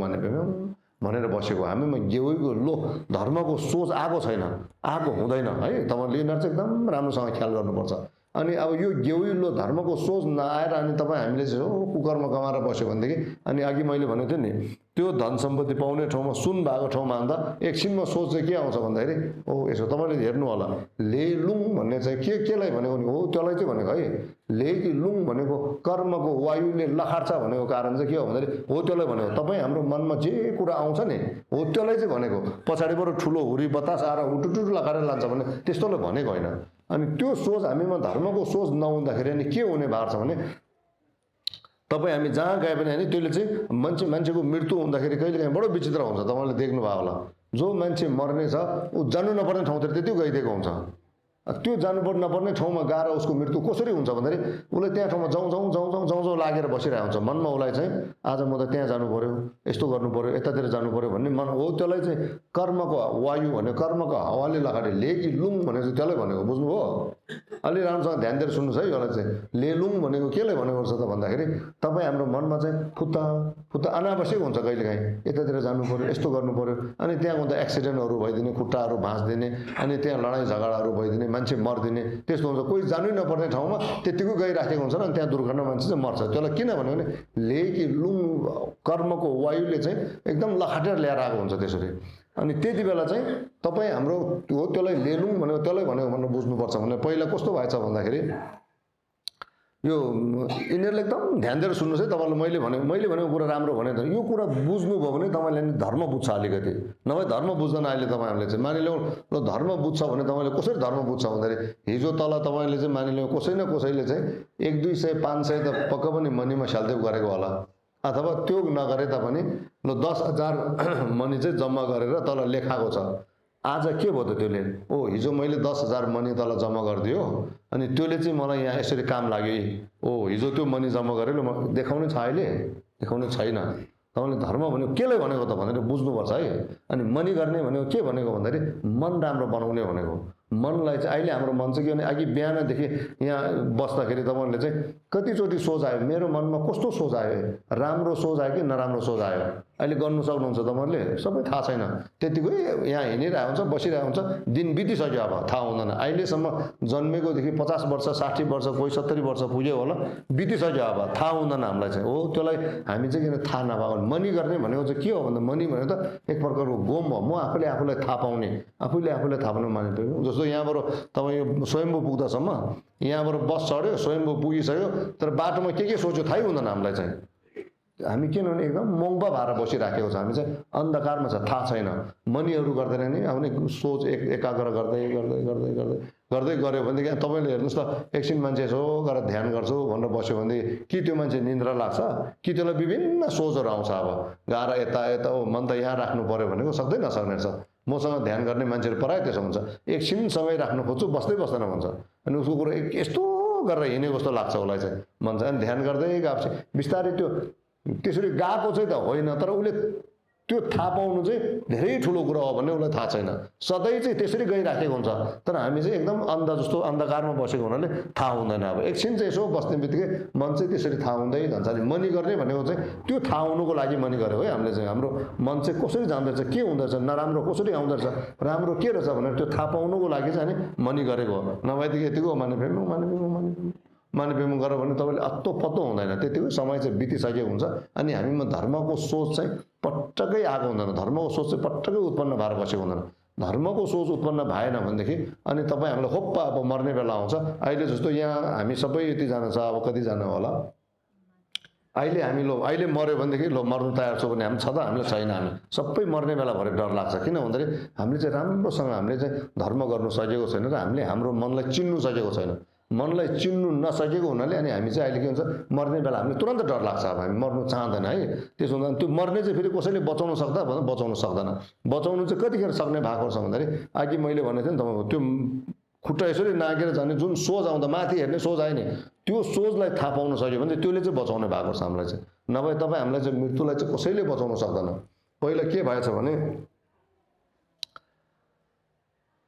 भनेर बसेको हामीमा गेउको लो धर्मको सोच आएको छैन, आएको हुँदैन है। तपाईँले यिनीहरू चाहिँ एकदम राम्रोसँग ख्याल गर्नुपर्छ। अनि अब यो गेउलो धर्मको सोच नआएर अनि तपाईँ हामीले चाहिँ कुकरमा कमाएर बस्यो भनेदेखि, अनि अघि मैले भनेको थिएँ नि त्यो धन सम्पत्ति पाउने ठाउँमा सुन भएको ठाउँमा आउँदा एकछिनमा सोच चाहिँ के आउँछ भन्दाखेरि, ओ यसो तपाईँले हेर्नु होला लेलुङ भन्ने चाहिँ केलाई भनेको नि हो, त्यसलाई चाहिँ भनेको है। ले कि लुङ भनेको कर्मको वायुले लखार्छ भनेको कारण चाहिँ के हो भन्दाखेरि हो त्यसलाई भनेको। तपाईँ हाम्रो मनमा जे कुरा आउँछ नि हो त्यसलाई चाहिँ भनेको, पछाडिबाट ठुलो हुरी बतास आएर उटुटुटु लगाएर लान्छ भने त्यस्तोलाई भनेको होइन। अनि त्यो सोच हामीमा धर्मको सोच नहुँदाखेरि अनि के हुने भएको छ भने तपाईँ हामी जहाँ गए पनि होइन त्यसले चाहिँ मान्छेको मृत्यु हुँदाखेरि कहिलेकाहीँ बडो विचित्र हुन्छ। तपाईँले देख्नुभयो होला, जो मान्छे मर्ने छ ऊ जानु नपर्ने ठाउँतिर त्यति गइदिएको हुन्छ, त्यो नपर्ने ठाउँमा गएर उसको मृत्यु कसरी हुन्छ भन्दाखेरि उसले त्यहाँ ठाउँमा जाउँ लागेर बसिरहेको हुन्छ। मनमा उसलाई चाहिँ आज म त त्यहाँ जानु पर्यो, यस्तो गर्नु पर्यो, यतातिर जानु पर्यो भन्ने मन हो। त्यसलाई चाहिँ कर्मको वायु भने कर्मको हावाले लगाएर ले कि लुङ भनेको चाहिँ त्यसलाई भनेको, बुझ्नुभयो? अलि राम्रोसँग ध्यान दिएर सुन्नुहोस् है। यसलाई चाहिँ लेलुङ भनेको केलाई भनेको छ त भन्दाखेरि तपाईँ हाम्रो मनमा चाहिँ फुत्ता अनावश्यक हुन्छ कहिलेकाहीँ, यतातिर जानु पर्यो, यस्तो गर्नु पर्यो, अनि त्यहाँ हुँदा एक्सिडेन्टहरू भइदिने, खुट्टाहरू भाँच्दिने, अनि त्यहाँ लडाइँ झगडाहरू भइदिने, मान्छे मर्दिने त्यस्तो हुन्छ। कोही जानै नपर्ने ठाउँमा त्यतिकै गइराखेको हुन्छ र अनि त्यहाँ दुर्घटना मान्छे चाहिँ मर्छ। त्यसलाई किन भन्यो भने लेकी लुङ कर्मको वायुले चाहिँ एकदम लखाटेर ल्याएर आएको हुन्छ त्यसरी। अनि त्यति बेला चाहिँ तपाईँ हाम्रो हो त्यसलाई लेलुङ भनेको त्यसलाई भनेको भनेर बुझ्नुपर्छ। भने पहिला कस्तो भएछ भन्दाखेरि यो यिनीहरूले एकदम ध्यान दिएर सुन्नुहोस् है। तपाईँलाई मैले भनेको कुरा राम्रो भने त यो कुरा बुझ्नुभयो भने तपाईँले नि धर्म बुझ्छ अलिकति, नभए धर्म बुझ्दैन। अहिले तपाईँहरूले चाहिँ मानिलिउँ ल धर्म बुझ्छ भने तपाईँले कसरी धर्म बुझ्छ भन्दाखेरि हिजो तल तपाईँले चाहिँ मानिलिउँ कसै न कसैले चाहिँ 100-200 500 त पक्क पनि मनीमा स्यालदेव गरेको होला, अथवा त्यो नगरे तापनि ल 10,000 मनी चाहिँ जम्मा गरेर तल लेखाएको छ। आज के भयो त त्यसले? ओ हिजो मैले 10,000 मनी तल जम्मा गरिदियो अनि त्यसले चाहिँ मलाई यहाँ यसरी काम लाग्यो। ओ हिजो त्यो मनी जम्मा गरेर देखाउने छ, अहिले देखाउने छैन। तपाईँले धर्म भनेको केलाई भनेको त भनेर बुझ्नुपर्छ है। अनि मनी गर्ने भनेको के भनेको भन्दाखेरि मन राम्रो बनाउने भनेको। मनलाई चाहिँ अहिले हाम्रो मन चाहिँ के भने अघि बिहानदेखि यहाँ बस्दाखेरि तपाईँहरूले चाहिँ कतिचोटि सोच आयो, मेरो मनमा कस्तो सोच आयो, राम्रो सोच आयो कि नराम्रो सोच आयो, अहिले गर्नु सक्नुहुन्छ तपाईँहरूले? सबै थाहा छैन। त्यतिकै यहाँ हिँडिरहेको हुन्छ, बसिरहेको हुन्छ, दिन बितिसक्यो, अब थाहा हुँदैन। अहिलेसम्म जन्मेकोदेखि 50 वर्ष 60 वर्ष कोही 70 वर्ष पुग्यो होला, बितिसक्यो, अब थाहा हुँदैन हामीलाई चाहिँ। हो त्यसलाई हामी चाहिँ किन थाहा नपाएको? मनी गर्ने भनेको चाहिँ के हो भन्दा मनी भनेको त एक प्रकारको गोम हो। म आफूलाई थाहा पाउने, आफूलाई थाहा पाउने मानिस। जस्तो यहाँबाट तपाईँ यो स्वयम्भू पुग्दासम्म यहाँबाट बस चढ्यो, स्वयम्भू पुगिसक्यो, तर बाटोमा के सोच्यो थाहै हुँदैन हामीलाई चाहिँ। हामी किनभने एकदम मङ्पा भएर बसिराखेको छ, हामी चाहिँ अन्धकारमा छ, थाहा छैन। मनीहरू गर्दैन नि आउने सोच एकाग्र गर्दै गर्दै गर्दै गर्दै गर्दै गऱ्यो भनेदेखि तपाईँले हेर्नुहोस् त एकछिन मान्छे यसो गरेर ध्यान गर्छु भनेर बस्यो भनेदेखि कि त्यो मान्छे निन्द्रा लाग्छ कि त्यसलाई विभिन्न सोचहरू आउँछ। अब गाह्रो यता यता ओ मन त यहाँ राख्नु पर्यो भनेको सक्दै नसक्ने रहेछ। मसँग ध्यान गर्ने मान्छेहरू प्रायः त्यसो हुन्छ, एकछिन सँगै राख्नु खोज्छु बस्दै बस्दैन भन्छ। अनि उसको कुरो यस्तो गरेर हिँडेको जस्तो लाग्छ उसलाई चाहिँ भन्छ। अनि ध्यान गर्दै गएपछि बिस्तारै त्यो त्यसरी गएको चाहिँ त होइन, तर उसले त्यो थाहा पाउनु चाहिँ धेरै ठुलो कुरा हो भन्ने उसलाई थाहा छैन। सधैँ चाहिँ त्यसरी गइराखेको हुन्छ, तर हामी चाहिँ एकदम अन्ध जस्तो अन्धकारमा बसेको हुनाले थाहा हुँदैन। अब एकछिन चाहिँ यसो बस्ने बित्तिकै मन चाहिँ त्यसरी थाहा हुँदै जान्छ। अनि मनी गर्ने भनेको चाहिँ त्यो थाहा हुनुको लागि मनी गरेको है हामीले चाहिँ। हाम्रो मन चाहिँ कसरी जाँदैछ, के हुँदैछ, नराम्रो कसरी आउँदैछ, राम्रो के रहेछ भनेर त्यो थाहा पाउनुको लागि चाहिँ मनी गरेको हो। नभएदेखि यतिको मानिपेमु गर भने तपाईँले अत्तो पत्तो हुँदैन, त्यतिकै समय चाहिँ बितिसकेको हुन्छ। अनि हामीमा धर्मको सोच चाहिँ पटक्कै आएको हुँदैन, धर्मको सोच चाहिँ पटक्कै उत्पन्न भएर बसेको हुँदैन। धर्मको सोच उत्पन्न भएन भनेदेखि अनि तपाईँ हामीलाई होप्पा अब मर्ने बेला आउँछ। अहिले जस्तो यहाँ हामी सबै यतिजना छ, अब कतिजना होला अहिले हामी अहिले मऱ्यो भनेदेखि मर्नु तयार छौँ भने हामी छ त, हामीलाई छैन। हामी सबै मर्ने बेला भरे डर लाग्छ। किन भन्दाखेरि हामीले चाहिँ राम्रोसँग हामीले चाहिँ धर्म गर्नु सकेको छैन र हामीले हाम्रो मनलाई चिन्नु सकेको छैन। मनलाई चिन्नु नसकेको हुनाले अनि हामी चाहिँ अहिले के हुन्छ, मर्ने बेला हामीले तुरन्त डर लाग्छ। अब हामी मर्नु चाहँदैन है। त्यसो हुँदा त्यो मर्ने चाहिँ फेरि कसैले बचाउन सक्दा भन्दा बचाउन सक्दैन। बचाउनु चाहिँ कतिखेर सक्ने भएको छ भन्दाखेरि अघि मैले भनेको थिएँ नि तपाईँको त्यो खुट्टा यसरी नागेर जाने जुन सोच आउँदा माथि हेर्ने सोच आयो नि, त्यो सोचलाई थाहा पाउन सक्यो भने त्यसले चाहिँ बचाउने भएको छ हामीलाई चाहिँ। नभए तपाईँ हामीलाई चाहिँ मृत्युलाई चाहिँ कसैले बचाउन सक्दैन। पहिला के भएछ भने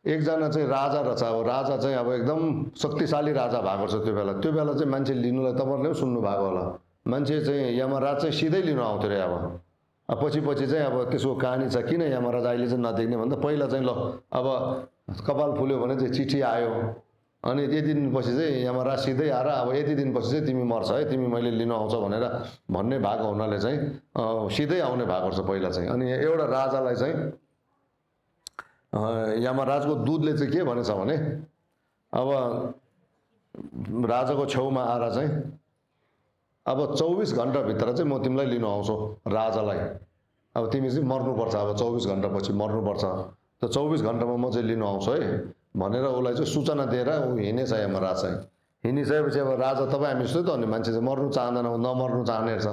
एकजना चाहिँ राजा रहेछ। अब राजा चाहिँ अब एकदम शक्तिशाली राजा भएको छ त्यो बेला। त्यो बेला चाहिँ मान्छे लिनुलाई तपाईँहरूले पनि सुन्नु भएको होला, मान्छे चाहिँ यमराज चाहिँ सिधै लिनु आउँथ्यो अरे। अब पछि चाहिँ अब त्यसको कहानी छ किन यमराज अहिले चाहिँ नदेख्ने भन्दा पहिला चाहिँ ल अब कपाल फुल्यो भने चाहिँ चिठी आयो, अनि यति दिनपछि चाहिँ यमराज सिधै आएर अब यति दिनपछि चाहिँ तिमी मर्छ है, तिमी मैले लिनु आउँछ भनेर भन्ने भएको हुनाले चाहिँ सिधै आउने भएको छ पहिला चाहिँ। अनि एउटा राजालाई चाहिँ यमराजको दूतले चाहिँ के भनेछ भने अब राजाको छेउमा आएर चाहिँ अब 24 घन्टाभित्र चाहिँ म तिमीलाई लिनु आउँछु राजालाई। अब तिमी चाहिँ मर्नुपर्छ, अब 24 घन्टापछि मर्नुपर्छ, त 24 घन्टामा म चाहिँ लिनु आउँछु है भनेर उसलाई चाहिँ सूचना दिएर ऊ हिँडेछ यमराज चाहिँ। हिँडिसकेपछि अब राजा तपाईँ हामी जस्तै त अनि मान्छे चाहिँ मर्नु चाहँदैन, नमर्नु चाहने रहेछ।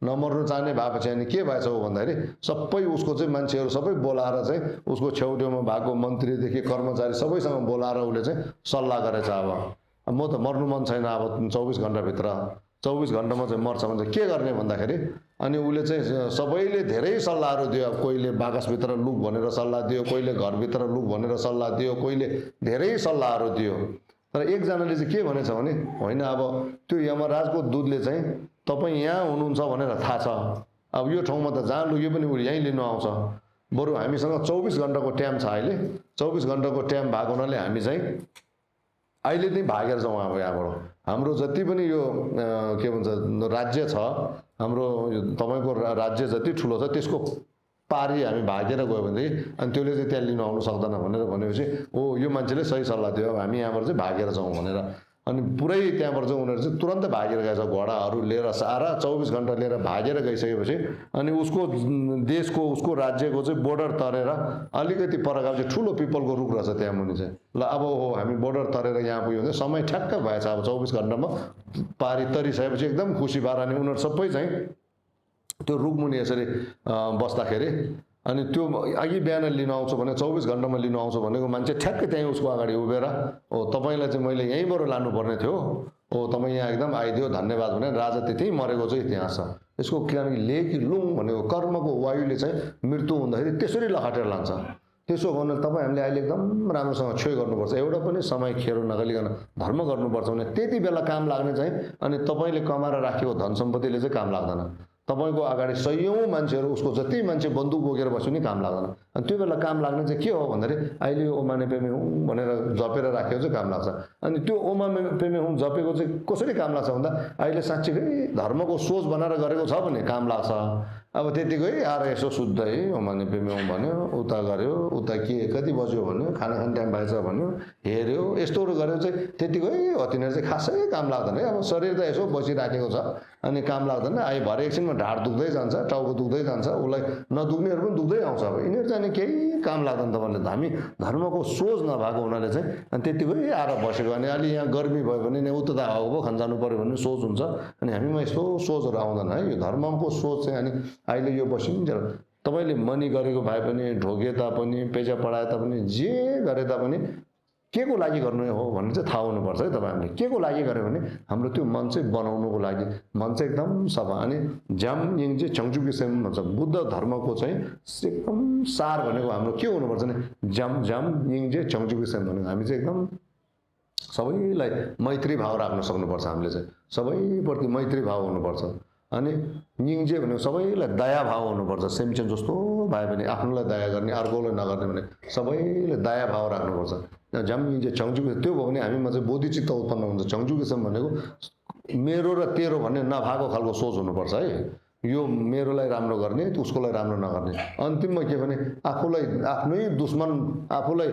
नमर्नु चाहने भएपछि अनि के भएछ हो भन्दाखेरि सबै उसको चाहिँ मान्छेहरू सबै बोलाएर चाहिँ उसको छेउछेउमा भएको मन्त्रीदेखि कर्मचारी सबैसँग बोलाएर उसले चाहिँ सल्लाह गरेछ। अब म त मर्नु मन छैन, अब 24 घन्टाभित्र 24 घन्टामा चाहिँ मर्छ भने के गर्ने भन्दाखेरि अनि उसले चाहिँ सबैले धेरै सल्लाहहरू दियो। कोहीले बाकसभित्र लुक भनेर सल्लाह दियो, कोहीले घरभित्र लुक भनेर सल्लाह दियो, कोहीले धेरै सल्लाहहरू दियो। तर एकजनाले चाहिँ के भनेछ भने होइन, अब त्यो यमराजको दूतले चाहिँ तपाईँ यहाँ हुनुहुन्छ भनेर थाहा छ, अब यो ठाउँमा त जहाँ लुग्यो पनि उसले यहीँ लिनु आउँछ बरु हामीसँग 24 घण्टाको टाइम छ अहिले 24 घण्टाको टाइम भएको हुनाले हामी चाहिँ अहिले नै भागेर जाउँ अब यहाँबाट हाम्रो जति पनि यो के भन्छ राज्य छ हाम्रो तपाईको राज्य जति ठुलो छ त्यसको पारी हामी भागेर गयो भनेदेखि अनि त्यसले चाहिँ त्यहाँ लिन आउनु सक्दैन भनेर भनेपछि ओ यो मान्छेले सही सल्लाह दियो अब हामी यहाँबाट चाहिँ भागेर जाउँ भनेर अनि पुरै त्यहाँबाट चाहिँ उनीहरू चाहिँ तुरन्तै भागेर गएछ घोडाहरू लिएर सारा 24 घण्टा लिएर भागेर गइसकेपछि अनि उसको देशको उसको राज्यको चाहिँ बोर्डर तरेर अलिकति परका चाहिँ ठुलो पिपलको रुख रहेछ त्यहाँ मुनि चाहिँ ल अब हो हामी बोर्डर तरेर यहाँ पुग्यो भने समय ठ्याक्क भएछ अब 24 घण्टामा पारी तरिसकेपछि एकदम खुसी भएर अनि उनीहरू सबै चाहिँ त्यो रुखमुनि यसरी बस्दाखेरि अनि त्यो अघि बिहान लिन आउँछु भने 24 घण्टामा लिन आउँछु भनेको मान्छे ठ्याक्कै त्यहीँ उसको अगाडि उभिएर ओ तपाईँलाई चाहिँ मैले यहीँबाट लानुपर्ने थियो ओ तपाईँ यहाँ एकदम आइदियो धन्यवाद भने राजा त्यही मरेको चाहिँ इतिहास छ यसको किनकि ले कि लुङ भनेको कर्मको वायुले चाहिँ मृत्यु हुँदाखेरि त्यसरी लखाटेर लान्छ त्यसो गर्नु तपाईँ हामीले अहिले एकदम राम्रोसँग छोय गर्नुपर्छ एउटा पनि समय खेर नगलिकन धर्म गर्नुपर्छ भने त्यति बेला काम लाग्ने चाहिँ अनि तपाईँले कमाएर राखेको धन सम्पत्तिले चाहिँ काम लाग्दैन तपाईको अगाडि सयौं मान्छेहरू उसको जति मान्छे बन्दुक बोकेर बस्यो नि काम लाग्दैन अनि त्यो बेला काम लाग्ने चाहिँ के हो भन्दाखेरि अहिले ओमाने पेमे हुँ भनेर जपेर राखेको चाहिँ काम लाग्छ अनि त्यो ओमाने पेमे हुँ जपेको चाहिँ कसरी काम लाग्छ भन्दा अहिले साँच्चीकै धर्मको सोच बनाएर गरेको छ भने काम लाग्छ अब त्यतिकै आएर यसो शुद्धै ओमाने पेमे हुँ भन्यो उता गर्यो उता के कति बज्यो भन्यो खाना खाने टाइम भएछ भन्यो हेर्यो यस्तोहरू गर्यो चाहिँ त्यतिकै हो तिनीहरू चाहिँ खासै काम लाग्दैन है अब शरीर त यसो बसिराखेको छ अनि काम लाग्दैन आई भरे एकछिनमा ढाड दुख्दै जान्छ टाउको दुख्दै जान्छ उसलाई नदुख्नेहरू पनि दुख्दै आउँछ अब यिनीहरू चाहिँ केही काम लाग्दैन तपाईँले हामी धर्मको सोच नभएको हुनाले चाहिँ अनि त्यतिकै आएर बसेको अनि अलि यहाँ गर्मी भयो भने नि उता त हावा खान जानु पर्यो भन्ने सोच हुन्छ अनि हामीमा यस्तो सोचहरू आउँदैन है यो धर्मको सोच चाहिँ अनि अहिले यो बसिन्छ तपाईँले मनी गरेको भए पनि ढोगे तापनि पेजा पढाए तापनि जे गरे तापनि के को लागि गर्नु हो भन्ने चाहिँ थाहा हुनुपर्छ है तपाईहरुले के को लागि गर्यो भने हाम्रो त्यो मन चाहिँ बनाउनुको लागि मन चाहिँ एकदम सफा अनि ज्याम यिङजे चङजुगेसम भन्छ बुद्ध धर्मको चाहिँ एकदम सार भनेको हाम्रो के हुनुपर्छ भने ज्याम यिङजे चङजुगेसम भनेको हामी चाहिँ एकदम सबैलाई मैत्री भाव राख्न सक्नुपर्छ हामीले चाहिँ सबैप्रति मैत्री भाव हुनुपर्छ अनि यिङजे भनेको सबैलाई दया भाव हुनुपर्छ सेमचेन जस्तो भए पनि आफ्नोलाई दया गर्ने अर्कोलाई नगर्ने भने सबैले दया भाव राख्नुपर्छ जम यिङजे चङजुगेसम त्यो भयो भने हामीमा चाहिँ बोधिचित्त उत्पन्न हुन्छ चङजुगेसम भनेको मेरो र तेरो भन्ने नभएको खालको सोच हुनुपर्छ है यो मेरोलाई राम्रो गर्ने उसकोलाई राम्रो नगर्ने अन्तिममा के भने आफूलाई आफ्नै दुश्मन आफूलाई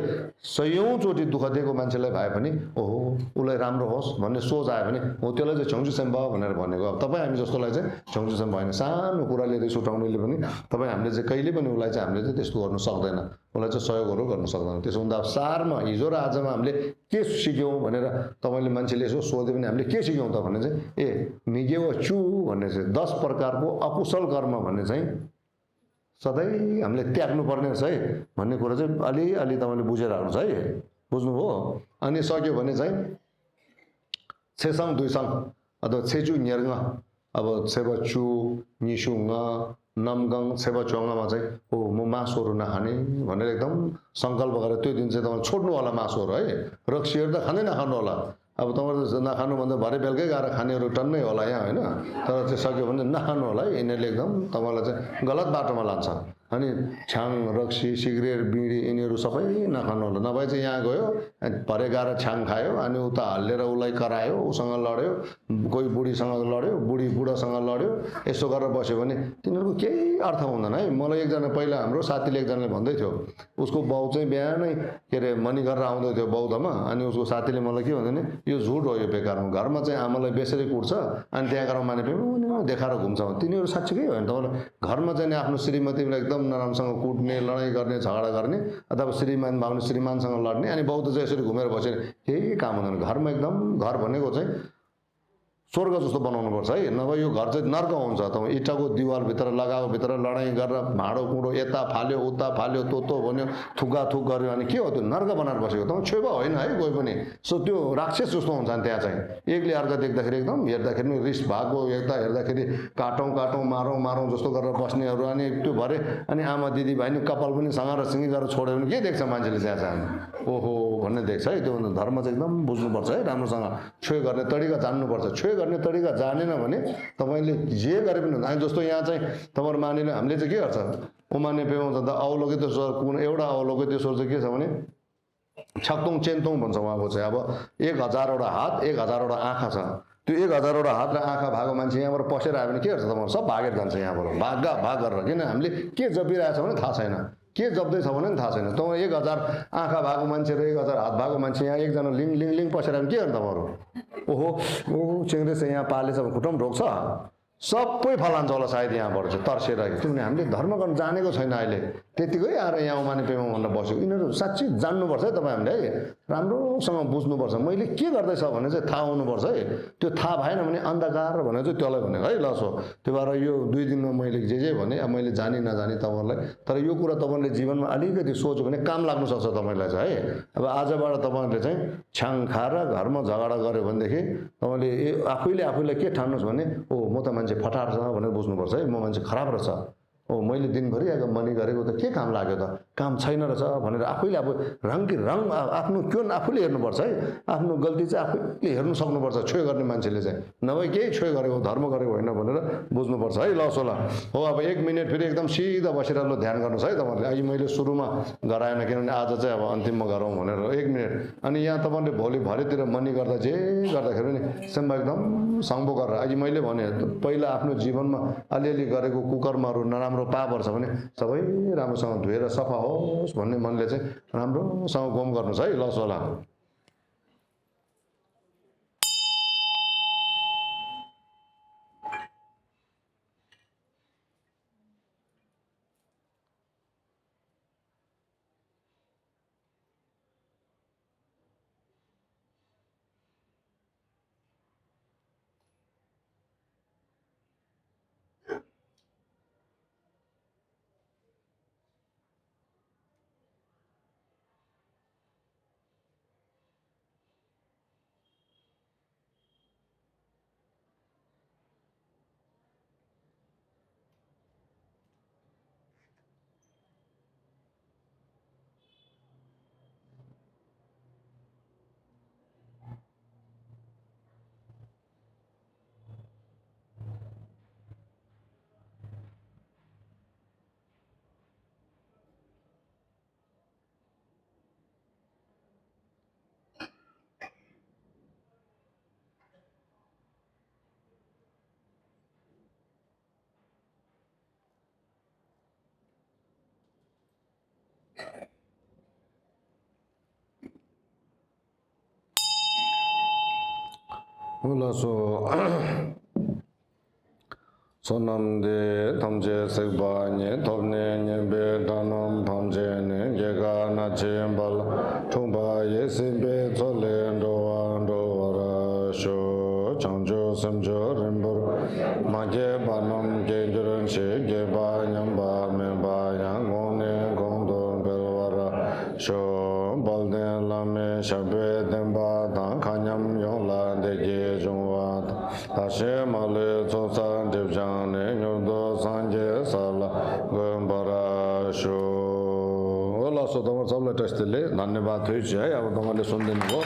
सयौं चोटी दुःख दिएको मान्छेलाई भए पनि ओहो उलाई राम्रो होस् भन्ने सोच आयो भने हो त्यसलाई चाहिँ चङजुसेम भयो भनेर भनेको अब तपाईँ हामी जस्तोलाई चाहिँ चङजुसेम भएन सानो कुराले रिस उठाउनेले पनि तपाईँ हामीले चाहिँ कहिले पनि उसलाई चाहिँ हामीले चाहिँ त्यस्तो गर्नु सक्दैन उसलाई चाहिँ सहयोगहरू गर्न सक्दैन त्यसो हुँदा सारमा हिजो र आजमा हामीले के सिक्यौं भनेर तपाईले मान्छेले यसो सोध्यो भने हामीले के सिक्यौं त भन्ने चाहिँ ए निगेव चु भन्ने चाहिँ 10 प्रकारको अकुशल कर्म भन्ने चाहिँ सधैँ हामीले त्याग्नु पर्ने रहेछ है भन्ने कुरा चाहिँ अलि तपाईले बुझेर राख्नुस् है बुझ्नुभयो अनि सक्यो भने चाहिँ छेसङ दुईसङ अथवा छेजु न्यर्ङ अब छेबा चु निसुङ नमगङ छेबा चोङमा चाहिँ ओ म मासुहरू नखाने भनेर एकदम संकल्प गरेर त्यो दिन चाहिँ तपाईले छोड्नु होला मासुहरू है रक्सीहरू त खानै नखानु होला अब तपाईले नखानु भन्दा भरे बेलुकै गएर खानेहरू टन्नै होला यहाँ हैन तर चाहिँ सक्यो भने नखानु होला है यिनीहरूले एकदम तपाईलाई चाहिँ गलत बाटोमा लान्छ अनि छ्याङ रक्सी सिगरेट बिडी यिनीहरू सबै नखानु होला नभए चाहिँ यहाँ गयो भरे गएर छ्याङ खायो अनि उता हल्लेर उलाई करायो उसँग लड्यो कोही बुढीसँग लड्यो बुढी बुढासँग लड्यो यसो गरेर बस्यो भने तिनीहरूको केही अर्थ हुँदैन है मलाई एकजना पहिला हाम्रो साथीले एकजनाले भन्दै थियो उसको बाउ चाहिँ बिहानै के अरे मनी गरेर आउँदै थियो बौद्धमा अनि उसको साथीले मलाई के भन्यो भने यो झुट हो यो बेकारमा घरमा चाहिँ आमालाई बेसरी कुट्छ अनि त्यहाँ गएर माने पनि देखाएर घुम्छ तिनीहरू साँच्चीकै हो नि तपाईँलाई घरमा चाहिँ आफ्नो श्रीमतीलाई एकदम नराम्रोसँग कुट्ने लडाइँ गर्ने झगडा गर्ने अथवा श्रीमान भाउने श्रीमानसँग लड्ने अनि बौद्ध चाहिँ यसरी घुमेर बसेर केही काम हुँदैन घरमा एकदम घर भनेको चाहिँ स्वर्ग जस्तो बनाउनुपर्छ है नभए यो घर चाहिँ नर्क हुन्छ तपाईँ इँटाको दिवालभित्र लगाएको भित्र लडाइँ गरेर भाँडो कुँडो यता फाल्यो उता फाल्यो तोतो भन्यो थुक्का थुक गर्यो अनि के हो त्यो नर्क बनाएर बसेको तपाईँ छेवा होइन है कोही पनि सो त्यो राक्षस जस्तो हुन्छ नि त्यहाँ चाहिँ एकले अर्का देख्दाखेरि एकदम हेर्दाखेरि पनि रिस भएको यता हेर्दाखेरि काटौँ मारौँ जस्तो गरेर बस्नेहरू अनि त्यो भरे अनि आमा दिदी भाइ नि कपाल पनि सँगाएर सिँगी गरेर छोड्यो भने के देख्छ मान्छेले त्यहाँ चाहिँ ओहो भन्ने देख्छ है त्यो धर्म चाहिँ एकदम बुझ्नुपर्छ है राम्रोसँग छोय गर्ने तरिका जान्नुपर्छ छोय गर्ने तरिका जानेन भने तपाईँले जे गरे पनि हुन्छ। जस्तो यहाँ चाहिँ तपाईँहरू मानिले हामीले चाहिँ के गर्छ उमाने पेमा जाँदा अवलोकितेश्वर कुन एउटा अवलोकितेश्वर चाहिँ के छ भने छक्तोङ चेन्तोङ भन्छ उहाँको चाहिँ। अब 1000वटा हात 1000वटा आँखा छ। त्यो 1000वटा हात र आँखा भएको मान्छे यहाँबाट पसेर आयो भने के गर्छ तपाईँहरू सब भागेर जान्छ यहाँबाट भाग गरेर। किन हामीले के जपिरहेछ भने थाहा छैन, के जप्दैछ भने पनि थाहा छैन। त 1000 आँखा भएको मान्छे र 1000 हात भएको मान्छे यहाँ एकजना लिङ पसेर आयो भने के गर्नु तपाईँहरू? ओहो ओ चिङ्रे चाहिँ यहाँ पालेछ भने खुट्टामा ढोक्छ, सबै फलान्छ होला सायद यहाँबाट चाहिँ तर्सेर। किनभने हामीले धर्म गर्न जानेको छैन। अहिले त्यतिकै आएर यहाँ उमाने पेमा भनेर बस्यो। यिनीहरू साँच्चै जान्नुपर्छ है तपाईँ हामीले है, राम्रोसँग बुझ्नुपर्छ। मैले के गर्दैछ भने चाहिँ थाहा हुनुपर्छ है। त्यो थाहा भएन भने अन्धकार भनेर चाहिँ त्यसलाई भनेको है। लसो त्यो भएर यो 2 दिनमा मैले जे भने अब मैले जानी नजानी तपाईँहरूलाई, तर यो कुरा तपाईँले जीवनमा अलिकति सोच्यो भने काम लाग्नु सक्छ तपाईँलाई चाहिँ है। अब आजबाट तपाईँहरूले चाहिँ छ्याङखा र घरमा झगडा गऱ्यो भनेदेखि तपाईँले आफैले के ठान्नुहोस् भने ओ म त मान्छे फटार छ भनेर बुझ्नुपर्छ है। म मान्छे खराब रहेछ, ओ मैले दिनभरि आएको मनी गरेको त के काम लाग्यो त, काम छैन रहेछ भनेर आफैले अब रङ आफ्नो क्यों आफूले हेर्नुपर्छ है। आफ्नो गल्ती चाहिँ आफैले हेर्नु सक्नुपर्छ छोइ गर्ने मान्छेले चाहिँ, नभए केही छोइ गरेको धर्म गरेको होइन भनेर बुझ्नुपर्छ है। लसोला हो अब 1 मिनट फेरि एकदम सिधा बसेर ल ध्यान गर्नुहोस् है तपाईँहरूले। अहिले मैले सुरुमा गराएन किनभने आज चाहिँ अब अन्तिममा गरौँ भनेर 1 मिनट। अनि यहाँ तपाईँले भोलि भरेतिर मनी गर्दा जे गर्दाखेरि पनि सम्म एकदम सङ्बो गरेर अहिले मैले भने पहिला आफ्नो जीवनमा अलिअलि गरेको कुकर्महरू नराम्रो पापहरू छ भने सबै राम्रोसँग धोएर सफा होस् भन्ने मनले चाहिँ राम्रोसँग गोम गर्नुहोस् है। लस होला लसो सोनमदे थमजे sekbanye tobne nyembe danom pamjene gega na chembal thumba yesimbe chole ndo wara sho changjo samjo rembor maje banam genjuran she geba nyamba memba yangone gondo belwara sho balde lame shabe demba dan khanyam yongla deje jongwa tashe male chosa devjane nyodo sanje sala gombara sho होला सो तपाईहरु सबैलाई टेस्टले धन्यवाद है। अब तपाईले सुनिदिनु भयो।